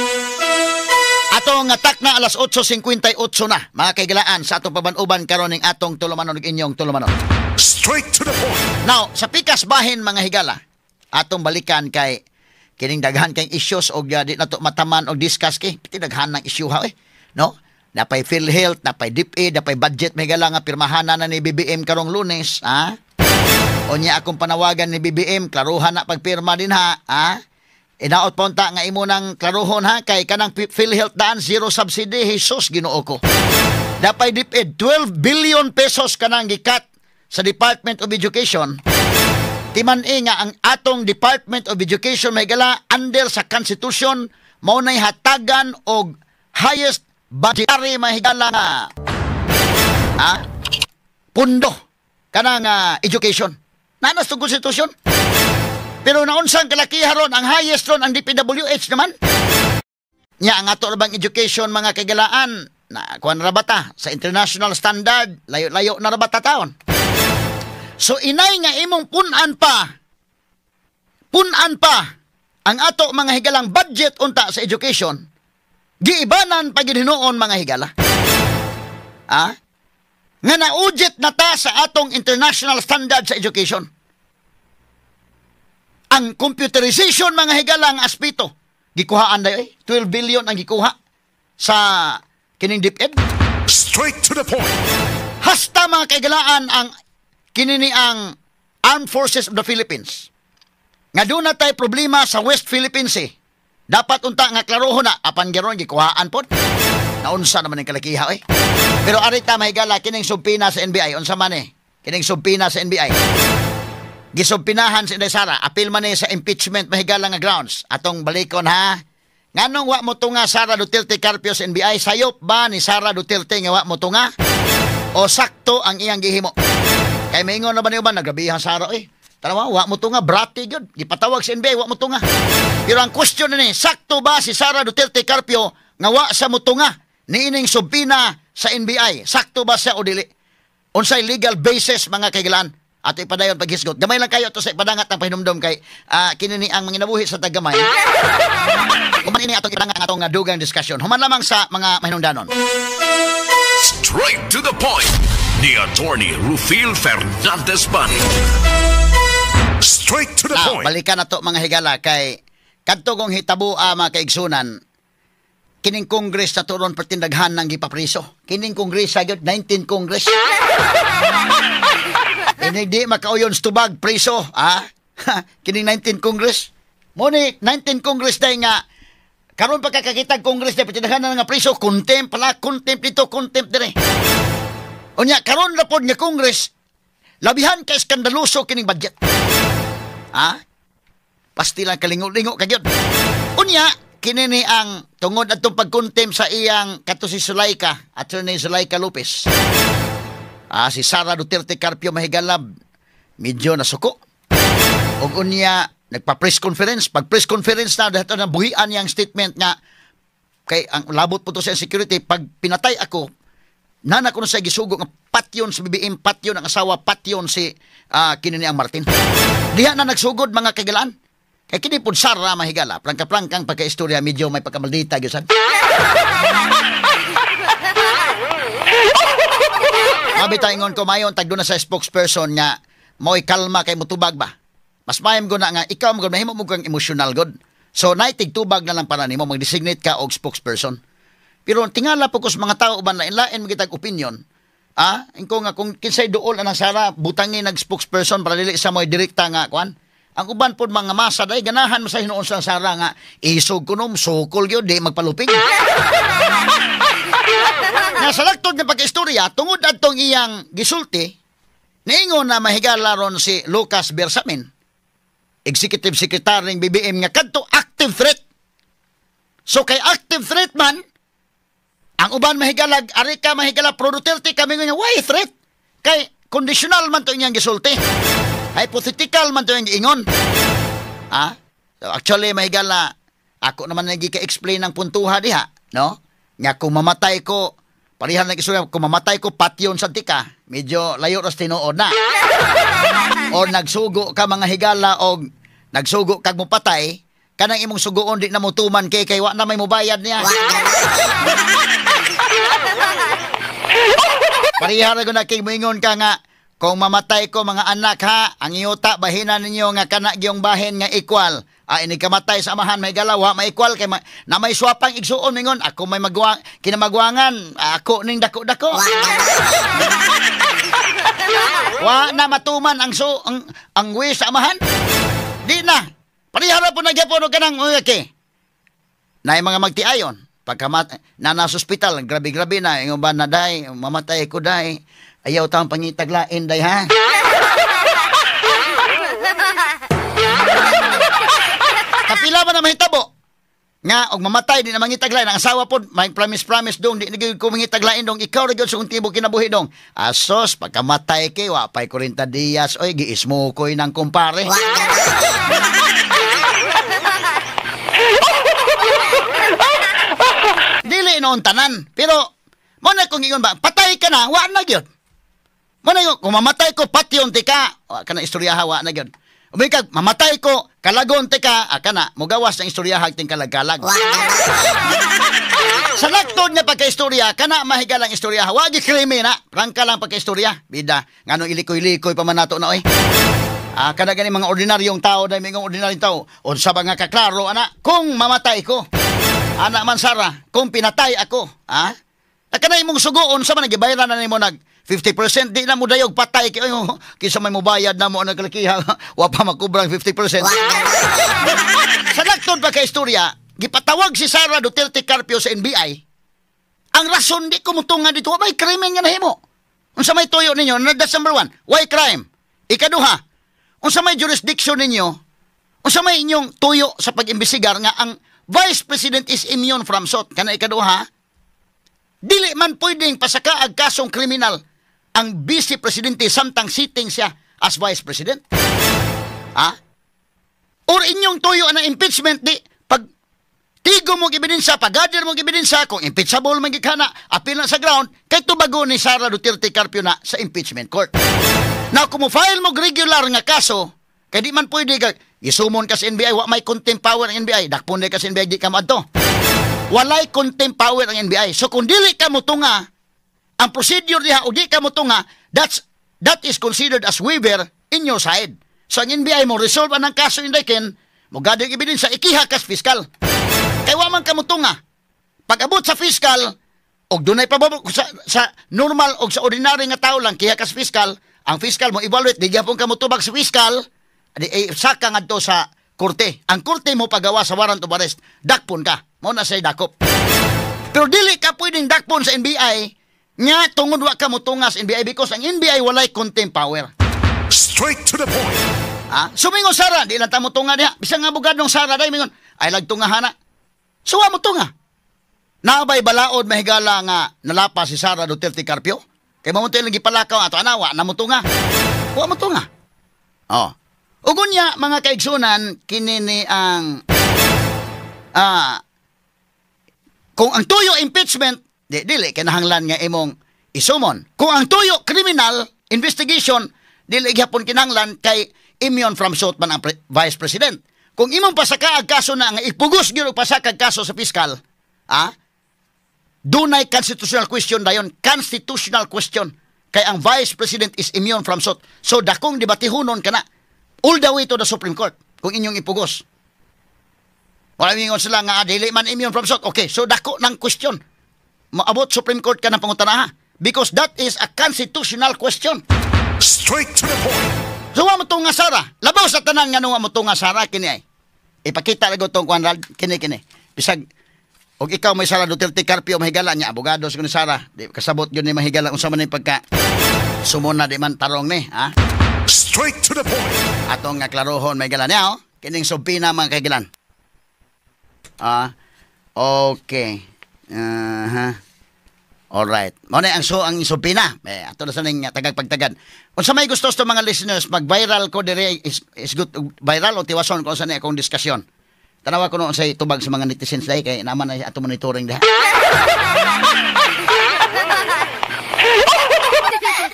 Atong atak na alas 8:58 na mga kaigalaan sa atong paban-uban karon ning atong tulumanon ug inyong tulumanon. Straight to the point. Now, sa pikas bahin mga higala, atong balikan kay kining daghan kay issues og di nato mataman og discuss kay piti daghan ng issue ha eh, no? Napay PhilHealth, napay DepEd, napay budget may higala nga pirmahan na ni BBM karong Lunes, ha? Unya akong panawagan ni BBM, klaruhan na pagpirma din ha, ha? Inaot pa unta nga imo nang klaruhon ha kay kanang PhilHealth daan zero subsidy, Jesus Ginoo ko. Napay DepEd 12 billion pesos kanang gikat sa Department of Education. Timan e nga ang atong Department of Education may gala under sa Constitution mao nay hatagan og highest budgetary mahigala nga ha pundo kanang education. Nanas tong Constitution. Pero naunsang kalakiha ron, ang highest ron ang DPWH naman. Nya ang ato ra bang education mga kagalaan na kuan ra bata sa international standard, layo-layo na ra bata taon. So inay nga imong punan pa ang ato mga higalang budget unta sa education, giibanan pa gid hinuon mga higala. Ah? Nga naujit na ta sa atong international standard sa education. Ang computerization mga higala ang aspeto, gikuhaan dayo eh, 12 billion ang gikuha sa kining DepEd. Straight to the point. Hasta mga kaigalaan ang kinini ang Armed Forces of the Philippines. Nga doon na tayo problema sa West Philippines eh. Dapat unta nga klarohon na apan geron gikuhaan pod. Naunsa naman ang kalakiha eh. Pero arita mahigala kining subpoena sa NBI unsa man eh. Kining subpoena sa NBI. Gisubpinahan si Inday Sara, apil man eh sa impeachment mahigala nga grounds. Atong balikon ha. Nganong wa mo tunga Sara Duterte Carpio sa NBI? Sayop ba ni Sara Duterte nga wa mo tunga? O sakto ang iyang gihimo? Kay maingon na ba niyo ba nagrabihan Sara eh? Tanawa, wa mo tunga, brati gyud. Gipatawag sa NBI, wa mo tunga. Pero ang question ni, sakto ba si Sara Duterte Carpio nga wa sa mutunga niining subpoena sa NBI? Sakto ba siya o dili? Unsay legal basis mga kaigalaan? Ato ipadayon paghisgot. Gamay lang kayo ato sa ipadangat ang pahinumdom kay kini ni ang manginabuhi sa taggamay. Human ini atong ipadangat ang atong dugang discussion. Human lamang sa mga mahinungdanon. Straight to the point. Ni Attorney Rufil Fernandez Bani. Straight to the Now, point. Balikan na to mga higala kay kadto kong hitabua mga kaigsunan. Kining Congress na turon pertindaghan ng gipapriso. Kining Congress sa 19 Congress. Ini di makauyon sa tubag priso, ha? Kining 19 Congress. Mo ni 19 Congress day nga karon pa kakakitag Congress day pertindaghan na nga priso, contempt pala, contempt dito, contempt dire. Unya karon ra pod nga Congress labihan ka eskandaloso kining budget. Ha? Pastilang kalingo-lingo kagyod. Unya kini ni ang tungod atong pagkontempt sa iyang kato si Zuleika, Attorney Zuleika Lopez. Ah, si Sara Duterte Carpio, mahigalab, medyo nasuko. Og unya nagpa-press conference, pag press conference na dahil na buhian niyang statement nga kay ang labot po to sa security, pag pinatay ako, nana ko na sa gisugo nga patyon si BBM, patyon ang asawa, patyon si kini ni ang Martin. Diha na nagsugod, mga kagalaan. Kay kini pud Sara, mahigala, prangka-prangkang pagka-istorya, medyo may pagkamaldita gyud sad. Mabita ingon ko mayon tag na sa spokesperson nga mo'y kalma kay mutubag ba. Mas mayam ko na nga ikaw mo mahimo mo kang emotional god. So naitig tubag na lang para nimo mag-designate ka og spokesperson. Pero tingala po ko sa mga tao uban lain-lain magitag opinion. Ah, ingko nga kung kinsay duol anang Sara butangin nag spokesperson para dili sa mo'y direkta nga kuan. Ang uban pod mga masa day ganahan man sa hinuon sa Sara nga isog kunom sukol gyud di magpalupig. Nga sa laktod nga pagkaistorya tungod adtong iyang gisulti, niingon na mahigala ron si Lucas Bersamin, Executive Secretary ng BBM, nga kadto active threat. So kay active threat man, ang uban mahigalag ari ka mahigala pro Duterte kami nga why threat? Kay conditional man to iyang gisulti. Hypothetical man to yung giingon. Ah? So actually, mahigala, ako naman nagika-explain ang puntuha diha, no? Nga kung mamatay ko, parihan lang istorya, kung mamatay ko, patyon sa tika, medyo layo ras tinuod na. O nagsugo ka mga higala, o nagsugo kag mupatay, kanang imong sugoon di na mutuman kay kay wa na may mubayad niya. Parihan ko na kay muingon ka nga, kung mamatay ko mga anak ha, ang iuta bahinan ninyo nga kana gyung bahin nga equal. Ah, ini kamatay sa amahan may galaw ha, ma-equal kay na may swapang igsuon mingon ako may magwa kinamagwangan, ako ning dako-dako. Wa na matuman ang so ang wish sa amahan. Di na. Parihara po nagyapon og kanang okay. Naay mga magtiayon pagka na nasa ospital, grabe-grabe na ingon ba na day, mamatay ko day. Ayaw tang pangitaglain day ha. Kapila ba na mahitabo? Nga og mamatay di na mangitaglain ang asawa pod, may promise dong di na gyud ko mangitaglain dong, ikaw ra gyud sa kong tibok kinabuhi dong. Asos pagkamatay kay wa pay 40 dias oy giismokoy ng kumpare. Dili noon tanan, pero mo na kung ingon ba, patay ka na, wa na gyud. Mo na kung mamatay ko patyon tika, wa kana istoryaha wa na gyud. Umikag mamatay ko kalagon tika, kana mogawas ng istoryaha ting kalag-kalag. Sa laktod nga pagkaistorya, kana mahigalang istoryaha, wa gi krimi na, prangka lang pagkaistorya. Bida, nganong ilikoy-likoy pa man nato na oy. Ah, kada gani mga ordinaryong tao dai mingong ordinaryong tao, unsa ba nga kaklaro ana kung mamatay ko? Ana man Sara, kung pinatay ako, ha? Kanay imong sugoon sa man gibayaran na nimo nag 50% di na mo dayog patay kay oh, kinsa may mobayad na mo ang naglakiha wa pa makubrang 50%. Sa laktod pa kay istorya, gipatawag si Sara Duterte Carpio sa NBI. Ang rason di ko mutungan dito, wa may krimen nga nahimo. Unsa may tuyo ninyo? That's number one. Why crime? Ikaduha, unsa may jurisdiction ninyo? Unsa may inyong tuyo sa pag-imbestigar nga ang Vice President is immune from suit? Kana ikaduha, dili man pwedeng pasakaag kasong kriminal ang Vice Presidente samtang sitting siya as Vice President. Ha? Or inyong tuyo ang impeachment di pag tigo mo ebidensya, pag-gather mo ebidensya, kung impeachable man gikana, appeal na sa ground, kay tubago ni Sara Duterte Carpio na sa impeachment court. Now, kung mo-file mo regular nga kaso, kay di man pwede ka, isumon ka sa NBI, wa may contempt power ang NBI, dakpon ka sa NBI, di ka maadto. Walay contempt power ang NBI. So kung dili ka motunga, ang procedure diha o di ka motunga, that is considered as waiver in your side. So ang NBI mo resolve ang kaso in ken, mo galing ebidensya ikiha kas fiscal. Kay wa man ka motunga. Pag abot sa fiscal, og dunay pababo sa normal og sa ordinary nga tao lang, kiha ka sa fiscal, ang fiscal mo evaluate, di gyapon ka motubag sa fiscal, di eh, saka ngadto sa korte. Ang korte mo pagawa sa warrant of arrest, dakpon ka. Mao na say dakop. Pero dili ka pwedeng dakpon sa NBI nga tungod wa ka motunga sa NBI because ang NBI walay contempt power. Straight to the point. Ha? Sumingon Sara, di lang ta mo tunga diha. Bisan nga abogadong Sara day mingon, ay lagtunga hana. So wa mo tunga. Naabay balaod, mahigala, nga nalapa si Sara Duterte Carpio? Kay mao lang gipalakaw ato ana, wa na mo tunga. Wa mo tunga. Oh. Ug unya, mga kaigsunan, kini ni ang kung ang tuyo impeachment, di dili kinahanglan nga imong isumon. Kung ang tuyo criminal investigation, dili gyapon kinahanglan kay immune from suit man ang vice president. Kung imong pasaka ang kaso na nga ipugos gyud og pasaka ang kaso sa fiscal, dunay constitutional question dayon, constitutional question. Kay ang vice president is immune from suit. So dakong debatihunon kana all the way to the Supreme Court kung inyong ipugos. Wala mingon sila nga dili man immune from suit. Okay, so dako ng question. Maabot Supreme Court ka ng pangutana ha. Because that is a constitutional question. Straight to the point. So wa mo tunga Sara. Labaw sa tanan nga wa mo tunga Sara kini ay. Ipakita ra tong kuan kini kini. Bisag og ikaw may Sara Duterte Carpio, mahigala niya, abogado sa ni Sara. Di kasabot gyud ni mahigala unsa man ni pagka sumuna, di man tarong ni ha. Straight to the point. Atong nga klarohon, mahigala niya oh. Kining subpoena, mga kaigilan. Ah, okay. Aha. Alright. Mao na ang so ang subpoena. Eh, ato na sa ning tagag pagtagad. Unsa may gusto sa mga listeners, mag-viral ko dire is good viral o tiwason ko sa ni akong diskusyon? Tanawa ko noon sa tubag sa mga netizens dahil kay naman na ato monitoring diha.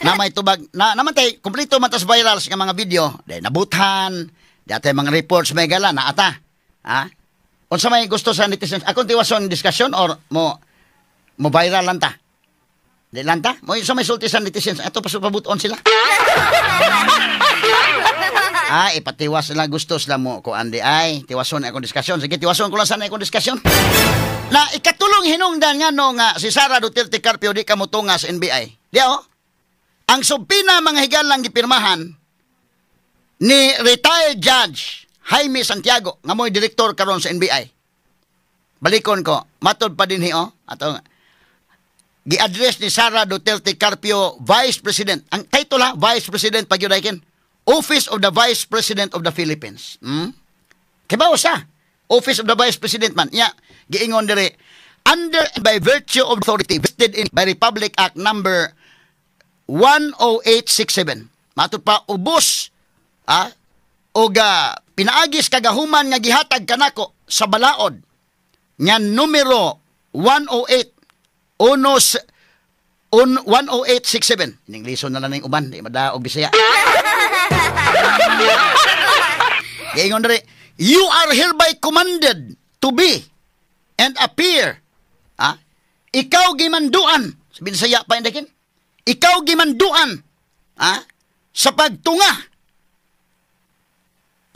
Na may tubag na naman tay kompleto man tas viral sa mga video, dahil nabuthan, di atay mga reports may gala na ata. Ha? Unsa may gusto sa netizens? Akong tiwason diskusyon or mo mo viral lang ta? Di lang ta? Mo sa may sulti sa netizens, ato pa pabuton sila. Ah, ipatiwas sila, gusto sila mo ko andi ay tiwason akong diskusyon. Sige, tiwason ko lang sana akong diskusyon. Na ikatulong hinungdan nga no nga si Sara Duterte Carpio di ka motunga sa NBI. Di oh. Ang subpoena, mga higalang, gipirmahan ni retired judge Jaime Santiago nga mo'y direktor karon sa NBI. Balikon ko, matod pa din oh. Ato gi-address ni Sara Duterte Carpio, Vice President. Ang title ha, Vice President pag yun. Office of the Vice President of the Philippines. Kibaw sa Office of the Vice President man. Ya, giingon dire, under and by virtue of authority vested in by Republic Act number 10867. Matod pa ubos og pinaagis kagahuman nga gihatag kanako sa balaod nga numero 108 uno un 10867. Iningleson na lang ning uban, di madaog Bisaya. Giingon diri, you are hereby commanded to be and appear. Ah, ikaw gimanduan, sa Bisaya pa indakin. Ikaw gimanduan sa pagtunga.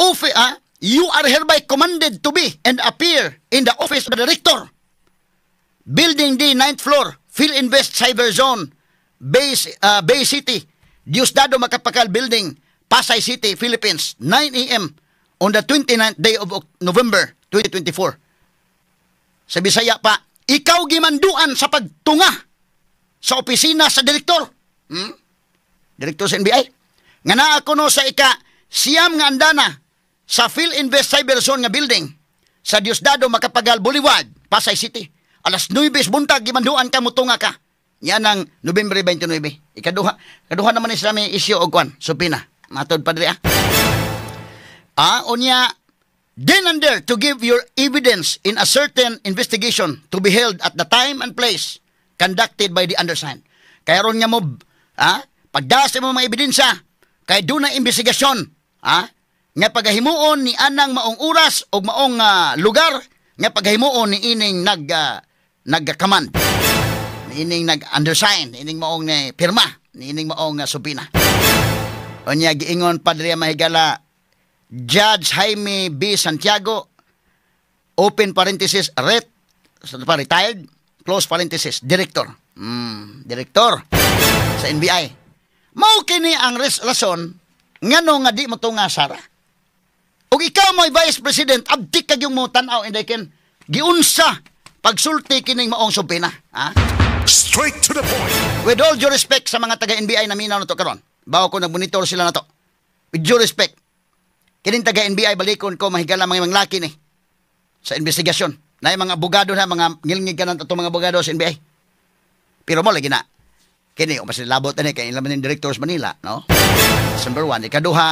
Ofi, you are hereby commanded to be and appear in the office of the director. Building D, 9th floor, Filinvest Cyber Zone, Bay City, Diosdado Macapagal Building, Pasay City, Philippines, 9 a.m. on the 29th day of November 2024. Sa Bisaya pa, ikaw gimanduan sa pagtunga sa opisina sa direktor. Direktor sa NBI. Nga naa kuno sa ika-9 nga andana sa Filinvest Cyber Zone nga building sa Diosdado Macapagal Boulevard, Pasay City. Alas 9 buntag gimanduan ka mutunga ka. Yan ang Nobyembre 29. Ikaduha, kaduha naman ni sila may issue og kwan, subpoena. Matod pa diri ah. Ah, unya, then and there to give your evidence in a certain investigation to be held at the time and place conducted by the undersigned. Kaya ron nga mo, pagdas mo mga ebidensya, kay doon na investigasyon, nga pagahimuon ni anang maong oras o maong lugar, nga pagahimuon ni ining nagkaman, ni ining nag-undersign, ni ining maong ni pirma, ni ining maong subpoena. Unya giingon pa diri, mahigala, Judge Jaime B. Santiago, open parenthesis, ret, Sa pa retired, close parenthesis, director. Director sa NBI. Mao kini ang rason ngano nga di mo tunga Sara. Ug ikaw mo'y vice president, abtik kag yung mo tan-aw, Inday Ken. Giunsa pagsulti kining maong subpoena, ha? Straight to the point. With all due respect sa mga taga NBI na minaw na to karon. Bawo ko nagmonitor sila na to. With due respect. Kining taga NBI, balikon ko, mahigala mga manglaki ni sa investigasyon. Na mga abogado na mga ngilngig ka ng mga abogado sa NBI. Pero mo lagi na. Kini o labot ani kay ilan man director sa Manila, no? That's number one. Ikaduha,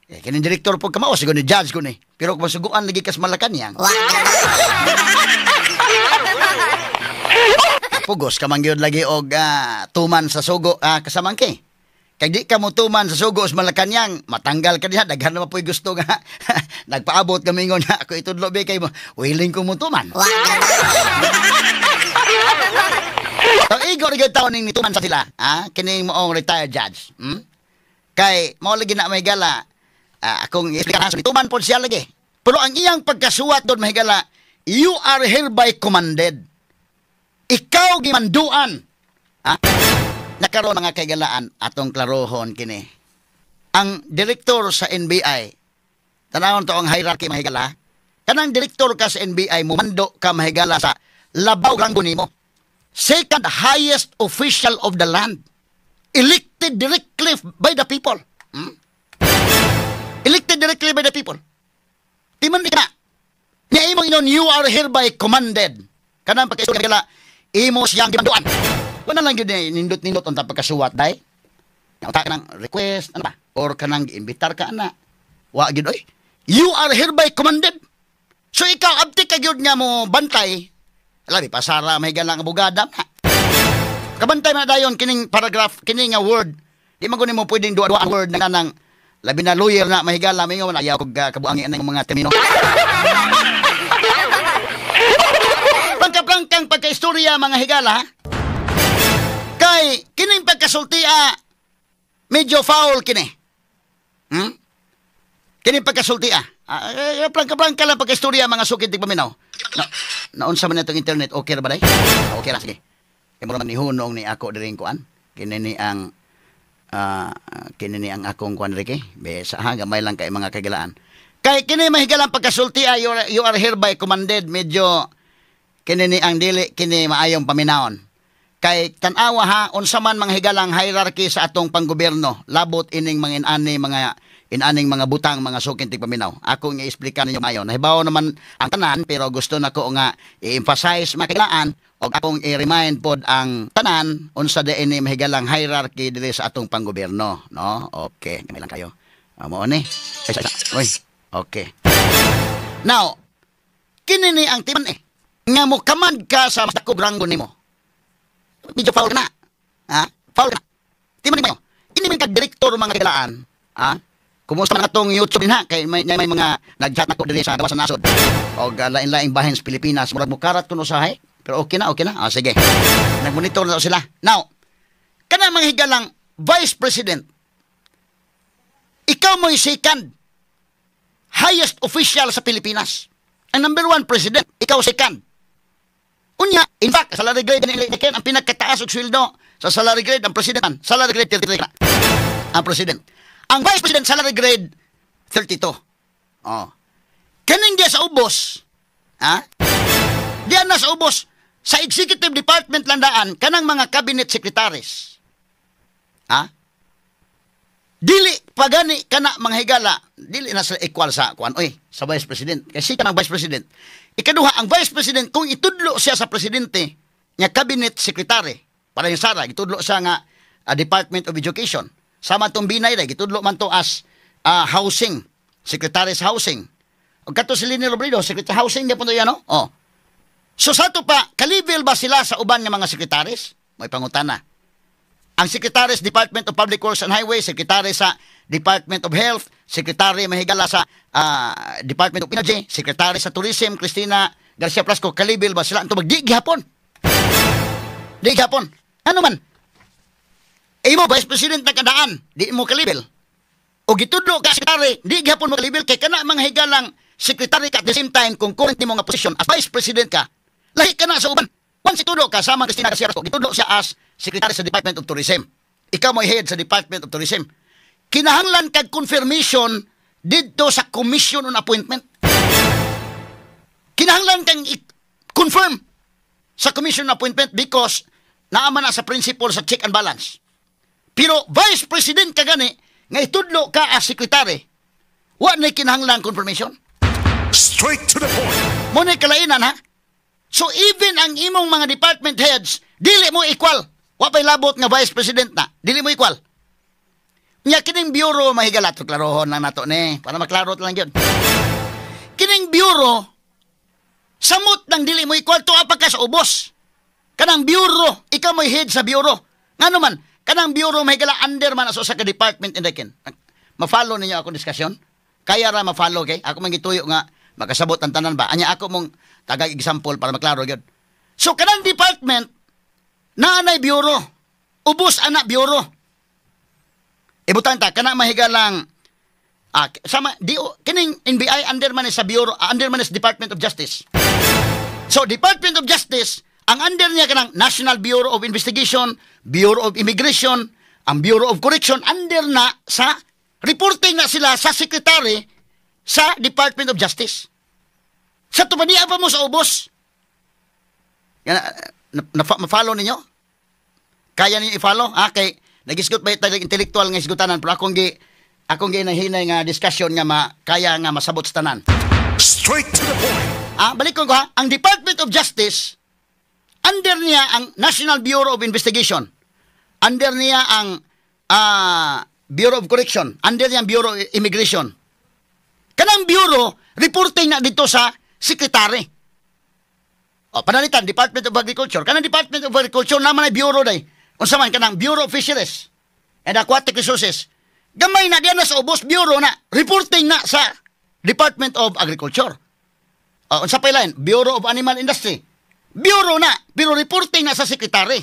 eh, kining director po kamao, siguro ni judge ko ni. Pero kung masuguan lagi kas Malacanang, pugos ka man gyud lagi og tuman sa sugo kasamangke. Kay di ka mo tuman sa sugo sa Malacanang, matanggal ka diha, daghan na po'y gusto nga. Nagpaabot ka mingon nga ako itudlo be kay willing ko mo tuman. So igo ra gyud taon ning nituman sa sila, ha? Kining moong retired judge. Kay mao lagi na may gala, akong i-explain sa nituman pod siya lagi. Pero ang iyang pagkasuwat doon mahigala, you are hereby commanded. Ikaw gimanduan. Ha? Nakaroon mga kaigalaan atong klarohon kini. Ang direktor sa NBI, tanawon to ang hierarchy mahigala. Kanang direktor ka sa NBI, mumando ka mahigala sa labaw ranggo nimo. Second highest official of the land. Elected directly by the people. Elected directly by the people. Timan di ka. Nya imong inon, you are hereby commanded. Kanang pagkaisulat kala, imo siyang gimanduan. Wala lang yun nindot-nindot ang pagkasuwat, day. Nauta ka ng request, ano ba? Or kanang giimbitar ka, ana. Wa gyud, oy. You are hereby commanded. So ikaw, abtik ka gyud nga mo bantay. Labi, pasara, may galang abogada. Kabantay man dayon, kining paragraph, kining nga word. Di man kunin mo pwedeng duwa-duwa ang word na nang labi na lawyer na mahigala, may nga ayaw kog kabuangin ng mga termino. Plangka-plangkang pagkaistorya mga higala, kay kining pagkasultia medyo foul kini. Kining pagkasultia. Plangka-plangka lang pagkaistorya mga sukid tigpaminaw. Na, naunsa man itong internet, okay ra ba day? Okay ra, sige. Kay mura man nihunong ni ako diri kuan. Kini ni ang akong kuan Ricky. Be sa ha, gamay lang kay mga kagilaan. Kay kini mahigalang pagkasulti, you are hereby commanded, medyo kini ni ang dili kini maayong paminawon. Kay tan-awa ha, unsa man mga higalang hierarchy sa atong panggobyerno, labot ining mga inani mga inaning mga butang mga sukin tigpaminaw. Ako nga i-explica ninyo maayo. Nahibaw naman ang tanan pero gusto nako nga i-emphasize makilaan og akong i-remind pod ang tanan unsa di ini mahigalang hierarchy diri sa atong panggobyerno, no? Okay, gamay lang kayo. Mao ni. Ay, ay, ay. Oy. Okay. Now, kini ni ang timan eh. Nga mo command ka sa mas dakog ranggo nimo. Medyo foul na. Ha? Foul na. Timan ni mayo. Ini man kag direktor mga kagilaan. Ha? Kumusta man atong YouTube din ha? Kay may mga nag-chat nako diri sa gawas sa nasod. Og lain-laing bahin sa Pilipinas. Murag mukarat kuno usahay. Pero okay na, okay na. Ah, sige. Nagmonitor na sila. Now, kana mga higalang Vice President, ikaw mo'y second highest official sa Pilipinas. Ang number one president, ikaw second. Unya, in fact, salary grade ni Ken, ang pinagkataas og sweldo sa salary grade ang president, salary grade 33 na. Ang president. Ang vice president salary grade 32. Oh. Kaning diya sa ubos, ha? Diya na sa ubos sa executive department landaan kanang mga cabinet secretaries. Ha? Dili pagani kana mga higala, dili na sila equal sa kuan oy, sa vice president. Kasi kanang vice president. Ikaduha, ang vice president kung itudlo siya sa presidente nga cabinet secretary, para yung Sara gitudlo siya nga Department of Education. Sama tong Binay day gitudlo man to as housing, secretary sa housing. Og kato si Leni Robredo, secretary housing gyapon to yan, no? Oh. So sa ato pa, kalibil ba sila sa uban nga mga sekretaris? May pangutana. Ang Secretary sa Department of Public Works and Highways, Secretary sa Department of Health, Secretary mahigala sa Department of Energy, Secretary sa Tourism, Cristina Garcia Plasco, kalibil ba sila? Ang tubag, di gihapon. Di gihapon. Ano man? Imo, Vice President na kandaan, di mo kalibil. O gitudlo ka, Secretary, di gihapon mo kalibil, kay kana mga higalang Secretary ka at the same time, kung current mo nga position as Vice President ka, Lahi ka na sa uban. Once itudlo ka sama Cristina Garcia Rasco, gitudlo siya as Secretary sa Department of Tourism. Ikaw mo head sa Department of Tourism. Kinahanglan kag confirmation didto sa Commission on Appointment. Kinahanglan kang i-confirm sa Commission on Appointment because naa man na sa principle sa check and balance. Pero Vice President ka gani, nga itudlo ka as secretary, wa na kinahanglan confirmation. Straight to the point. Mo na kalainan ha. So even ang imong mga department heads, dili mo equal. Wa pa'y labot nga Vice President na. Dili mo equal. Nya kining bureau mahigala to, klarohon lang nato ni para maklaro lang gyud. Kining bureau samot nang dili mo equal, tuwa pa ka sa ubos. Kanang bureau, ikaw mo'y head sa bureau. Ngano man, kanang bureau mahigala under man aso sa ka department in the kin. Ma-follow ninyo akong diskusyon? Kaya ra ma-follow kay? Ako man gituyo nga makasabot ang tanan ba? Anya ako mong tagag example para maklaro gyud. So kanang department naanay bureau. Ubos ana bureau. Ibutan ta kana mahigalang sama di kining NBI under man sa bureau, under man sa Department of Justice. So Department of Justice ang under niya kanang National Bureau of Investigation, Bureau of Immigration, ang Bureau of Correction, under na sa reporting na sila sa secretary sa Department of Justice. Sa tupadiya pa mo sa ubos. Yan, ma-follow ninyo? Kaya ninyo i-follow? Ah, kay nagisgot ba tayo intellectual nga isgutanan, pero akong gi nahinay nga discussion nga kaya nga masabot sa tanan. Straight to the point. Ah, balik ko ha. Ang Department of Justice, under niya ang National Bureau of Investigation. Under niya ang Bureau of Correction. Under niya ang Bureau of Immigration. Kanang bureau, reporting na dito sa secretary. O, panalitan, Department of Agriculture. Kanang Department of Agriculture naman ay bureau day. Unsa man kanang Bureau of Fisheries and Aquatic Resources. Gamay na diyan na sa ubos bureau na, reporting na sa Department of Agriculture. O, unsa pa line? Bureau of Animal Industry. Bureau na, pero reporting na sa secretary.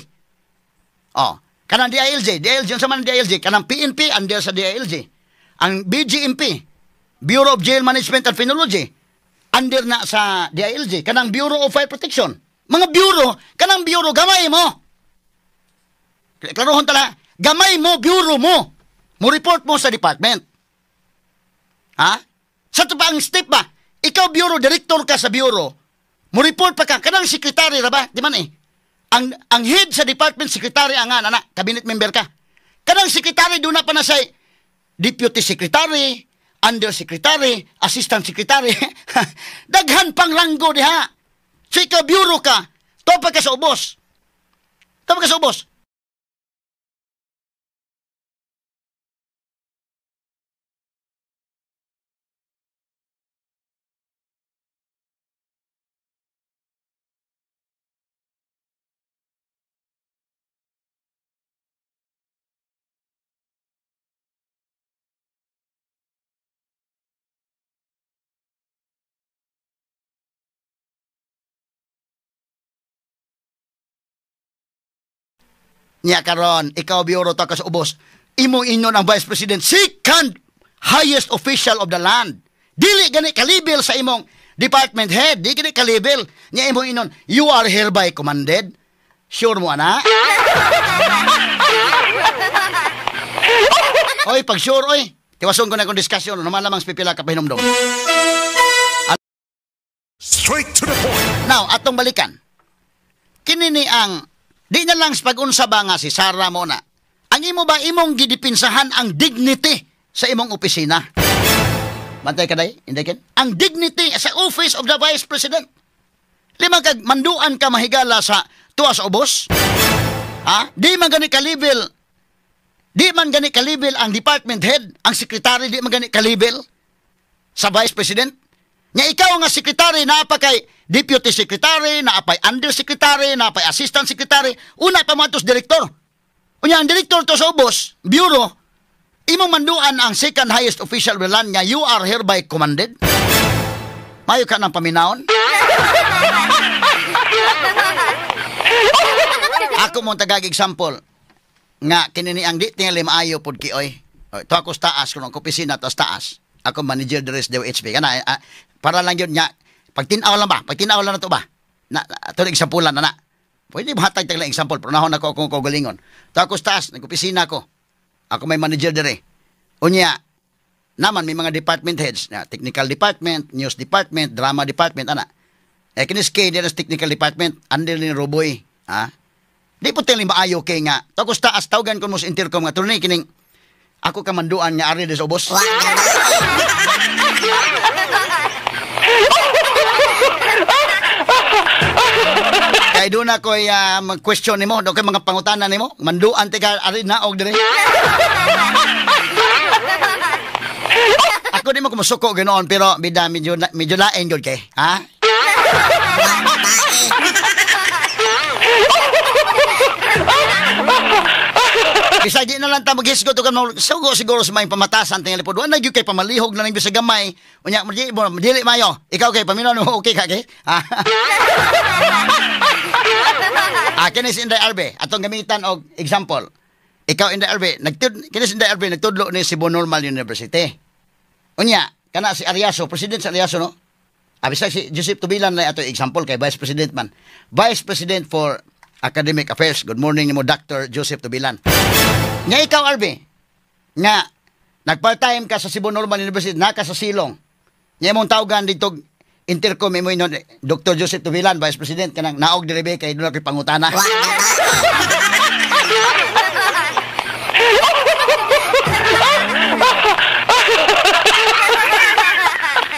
O, kanang DILG, DILG, unsa man DILG? Kanang PNP, under sa DILG. Ang BGMP, Bureau of Jail Management and Penology, under na sa DILG. Kanang Bureau of Fire Protection. Mga bureau, kanang bureau, gamay mo. Klarohon tala, gamay mo, bureau mo. Mo report mo sa department. Ha? Sa ito pa ang step ba? Ikaw bureau, director ka sa bureau, mo report pa ka, kanang secretary ra ba? Di man eh. Ang head sa department secretary ang nga, na, cabinet member ka. Kanang secretary, doon na pa na sa deputy secretary, undersecretary, assistant secretary. Daghan pang ranggo diha. So ikaw bureau ka, topa ka sa ubos. Topa ka sa ubos. Niya karon, ikaw bureau ta ka sa ubos. Imo ingon ang Vice President, second highest official of the land. Dili gani kalibel sa imong department head, di gani kalibel. Niya imo inon, you are hereby commanded. Sure mo ana? Oy, pag sure oy. Tiwason ko na akong discussion, naman lamang sa pipila ka pahinumdom. Straight to the point. Now, atong balikan. Kini ni ang di na lang sa pag-unsa ba nga si Sara mo na. Ang imo ba imong gidipinsahan ang dignity sa imong opisina? Bantay ka day, hindi kin? Ang dignity sa office of the Vice President. Lima kag manduan ka mahigala sa tuwa sa ubos? Ha? Di man gani kalibel. Di man gani kalibel ang department head, ang secretary di man gani kalibel sa Vice President. Nya ikaw nga secretary naa pa kay deputy secretary, naa pay undersecretary, naa pay assistant secretary, una pa mo atos director. Unya ang director to sa ubos, bureau, imong manduan ang second highest official of the land nga you are hereby commanded. Mayo ka ng paminawon. Ako mong tagag example nga kini ni ang di tingali maayo pod ki oy. Oy, to ako sa taas kuno opisina to sa taas. Ako manager diri sa DOHP kana para lang yun nga pagtin-aw lang ba? Pagtin-aw lang na to ba? Na, ato example na na. Pwede mahatag tag lang example, pero nahon ako akong kaugalingon. Tapos taas, nag-opisina ko. Ako may manager dire. Unya, naman may mga department heads, na technical department, news department, drama department, ana. Eh kinis kay sa technical department, under ni Roboy, ha? Di po tingali maayo kay nga. Tapos taas tawagan ko mo sa intercom nga tunay kining ako kamanduan nga ari sa ubos. Kay doon ako mag-question nimo, doon kay mga pangutana nimo, manduan ti ka ari naog dire. Ako di mo kumusuko ganoon pero bida medyo medyo lain gyud kay, ha? Bisag di na lang ta maghisgot og sugo siguro sa may pamatasan tingali pod. Wa na gyud kay pamalihog na lang bisag gamay. Unya dili mayo. Ikaw kay paminaw no okay ka kay? Kini si Inday Arbe atong gamitan og example. Ikaw Inday Arbe, kini si Inday Arbe nagtudlo ni Cebu Normal University. Unya kana si Ariaso, president sa Ariaso no. Bisag si Joseph Tubilan na ato example kay vice president man. Vice President for Academic Affairs. Good morning nimo Dr. Joseph Tubilan. Nga ikaw Arbe, nga nag-part-time ka sa Cebu Normal University, naka sa Silong. Nga imong tawgan dito intercom imo inon Dr. Joseph Tubilan, Vice President kanang naog diri be kay doon ako'y pangutana.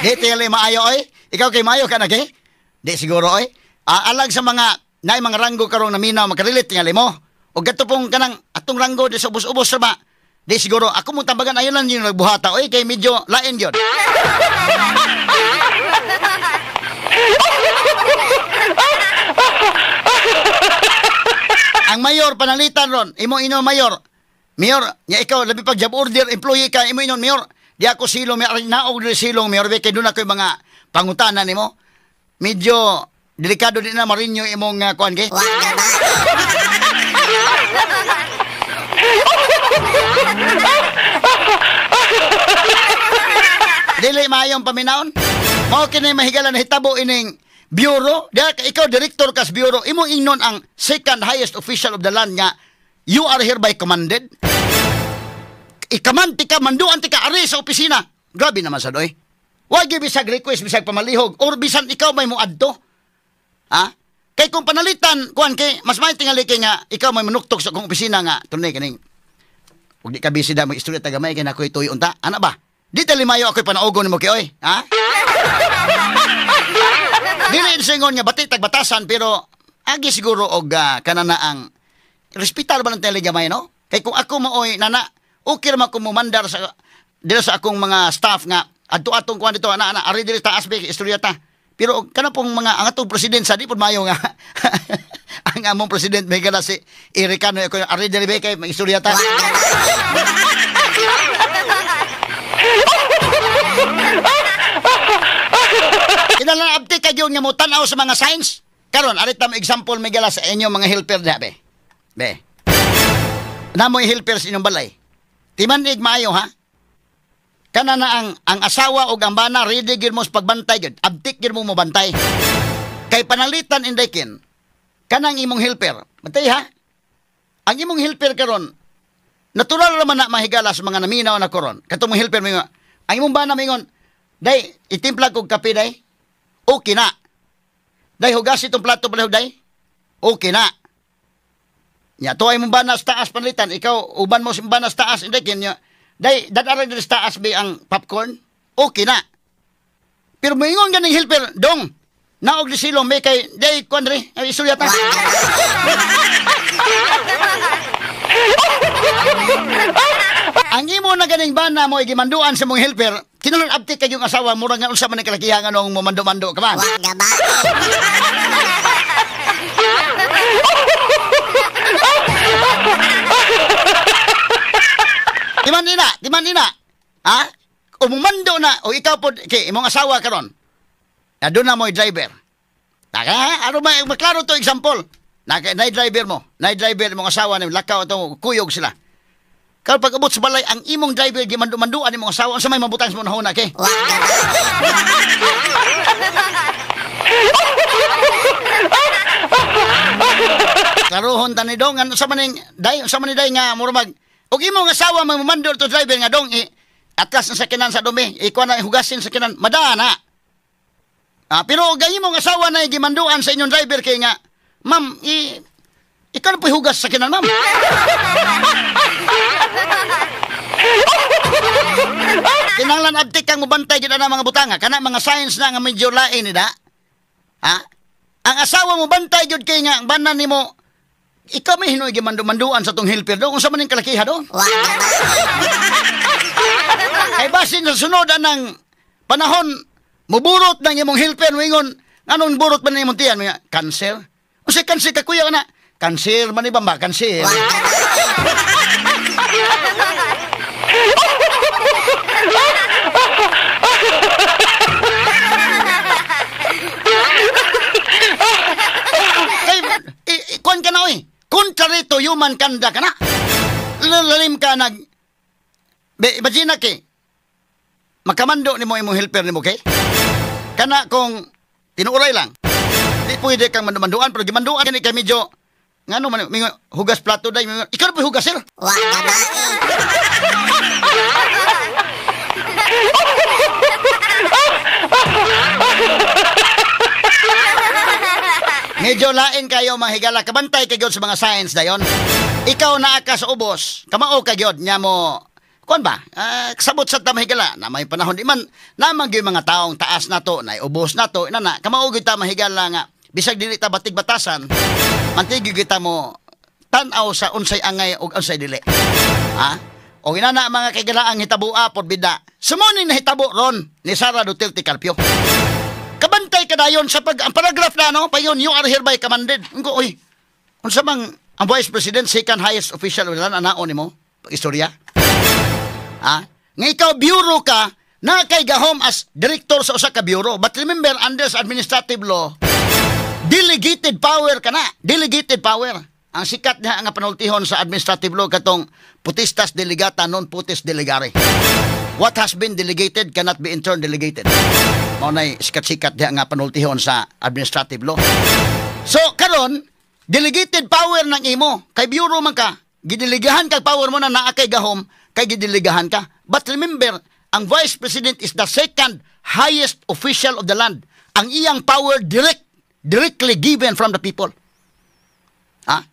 Di tingali maayo oy. Ikaw kay maayo ka na kay? Di siguro oy. Alag sa mga naay mga ranggo karong naminaw makarelate tingali mo. O gato pong kanang atong ranggo di sa ubos-ubos ra ba? Di siguro ako mong tambagan ayon lang yung nagbuhata oy kay medyo lain gyud. Ang mayor panalitan ron, imo ino mayor. Mayor, nya ikaw labi pag job order employee ka imo inon mayor. Di ako silong may naog diri silong mayor kay doon ako'y mga pangutana nimo. Medyo delikado din na marinyo imong kuan kay. Dili maayong paminawon. Mao kini mahigala na hitabo ining bureau. Diha ikaw director kas bureau, imong ingnon ang second highest official of the land nga you are hereby commanded. Ikaman ti ka, manduan ti ka ari sa opisina. Grabe naman sa doy. Wa gyud bisag request bisag pamalihog or bisan ikaw may moadto. Ha? Kay kung panalitan kuan kay mas may tingali kay nga ikaw may manuktok sa akong opisina nga tunay kaning ug di ka busy da mag istorya ta gamay kay nakoy tuyo unta. Ana ba? Di ta limayo ako'y panaogon nimo kay oy, ha? Dili singon nga bati tagbatasan pero agi siguro og kanana ang respetar ba ng tele gamay no? Kay kung ako maoy nana okay ra man ko momandar sa dira sa akong mga staff nga adto atong kuan dito ana ana ari diri taas be istorya ta. Pero kana pong mga ang atong president sa di pud mayo nga ang among president may gala si Ericano ako ari diri be kay mag-istorya ta. Kinahanglan abtik ka gyud nga mo tan-aw sa mga signs. Karon ari ta mo example may gala sa inyo mga helper diha be. Be. Namoy helper sa inyong balay. Timanig maayo ha. Kana na ang asawa og ang bana ready gyud mo sa pagbantay gyud. Abtik gyud mo mobantay. Kay panalitan inday kin kanang imong helper. Bantay ha. Ang imong helper karon natural raman na mahigala sa mga naminaw na koron. Katong mong helper mingon, ang imong bana mingon, day itimpla kog kape day. Okay na. Day hugas itong plato palihog day. Okay na. Nya tuay mong bana sa taas panalitan, ikaw uban mo sa bana sa taas inday kin nya. Day dadara diri sa taas be ang popcorn. Okay na. Pero moingon ganing helper, dong. Naog di silong may kay day kuan diri, ay istorya ta. Ang imo na ganing bana mo gimanduan sa mong helper, kinahanglan abtik kay yung asawa mura nga unsa man ang kalakihan nganong momando-mando ka man. Timan ina. Ha? Umumando na o ikaw pod kay imong asawa karon. Na doon na mo'y driver. Naka, ano ba maklaro to example. Na driver mo, na driver imong asawa ni lakaw ato kuyog sila. Karon pag abot sa balay ang imong driver gimando-manduan imong asawa unsa may mabutang sa imong nahuna kay? Klarohon ta ni dong, ano sa maning day, sa maning day nga mura mag og imong asawa mamando to driver nga dong i atlas na sakyanan sa dumi, ikuha na hugasin sa sakyanan, madana. Ah, pero og ang imong asawa na gimanduan sa inyong driver kay nga, "Ma'am, i ikaw na po hugas sa sakyanan, ma'am." Kinahanglan abtik kang mubantay gid ana mga butanga, kana mga signs na nga medyo lain ni da. Ha? Ang asawa mo bantay gyud kay nga ang banan nimo, ikaw may hinoy gimandu-manduan sa tong helper do, unsa man ning kalakiha do? Kay basin sa sunod anang panahon muburot nang imong helper moingon, nganong burot man imong tiyan? Mga cancer. Unsay cancer ka kuya na? Cancer man ni ba? Cancer. Kay kuan ka na oy. Contrary to human kanda ka na. Lalim ka nag be, imagine na kay makamando nimo imong helper nimo kay. Kana kung tinuuray lang. Di pwede kang manduan pero gimanduan kani kay medyo ngano man mingo, hugas plato day mingo, ikaw na po hugas sir. Medyo lain kayo mga higala, kabantay kay gyud sa mga signs dayon. Ikaw naa ka sa ubos, kamao ka gyud nya mo kuan ba? Kasabot sa ta mahigala na may panahon di man naman gyud mga taong taas nato, nay ubos nato, inana kamao gyud ta mahigala nga bisag dili ta batig batasan, mantigig kita mo tan-aw sa unsay angay ug unsay dili. Ha? O inana mga kaigalaan hitaboa pod bida. Sumuning nahitabo ron ni Sara Duterte Carpio. Kabantay kadayon sa pag ang paragraph na no, payon you are hereby commanded. Ngo oy. Unsa mang ang Vice President second highest official wala na naon nimo istorya? Ha? Nga ikaw bureau ka na kay gahom as director sa usa ka bureau. But remember under sa administrative law, delegated power ka na. Delegated power. Ang sikat niya nga panultihon sa administrative law katong potestas delegata non potes delegare. What has been delegated cannot be in turn delegated. Mao nay sikat-sikat diha nga panultihon sa administrative law. So karon delegated power ng imo kay bureau man ka, gidelegahan kag power mo na naa kay gahom kay gidelegahan ka. But remember, ang Vice President is the second highest official of the land. Ang iyang power directly given from the people. Ha?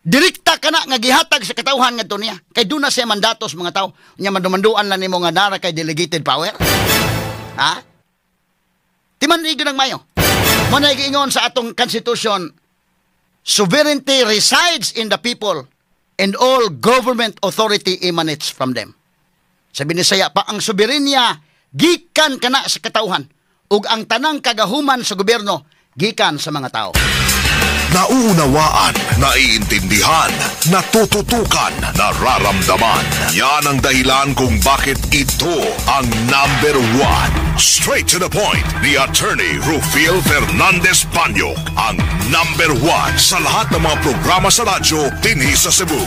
Direkta ka na nga gihatag sa katawhan ngadto niya. Kay doon na siya mandato sa mga tao. Nya mandumanduan lang nimo nga nara kay delegated power. Ha? Timan igyo ng mayo. Mo na giingon sa atong constitution, sovereignty resides in the people and all government authority emanates from them. Sa Binisaya pa, ang soberenya gikan kana sa katawhan ug ang tanang kagahuman sa gobyerno gikan sa mga tao. Nauunawaan, naiintindihan, natututukan, nararamdaman. Yan ang dahilan kung bakit ito ang number one. Straight to the point, ni Attorney Rufil Fernandez Banyok, ang number one sa lahat ng mga programa sa radyo dinhi sa Cebu.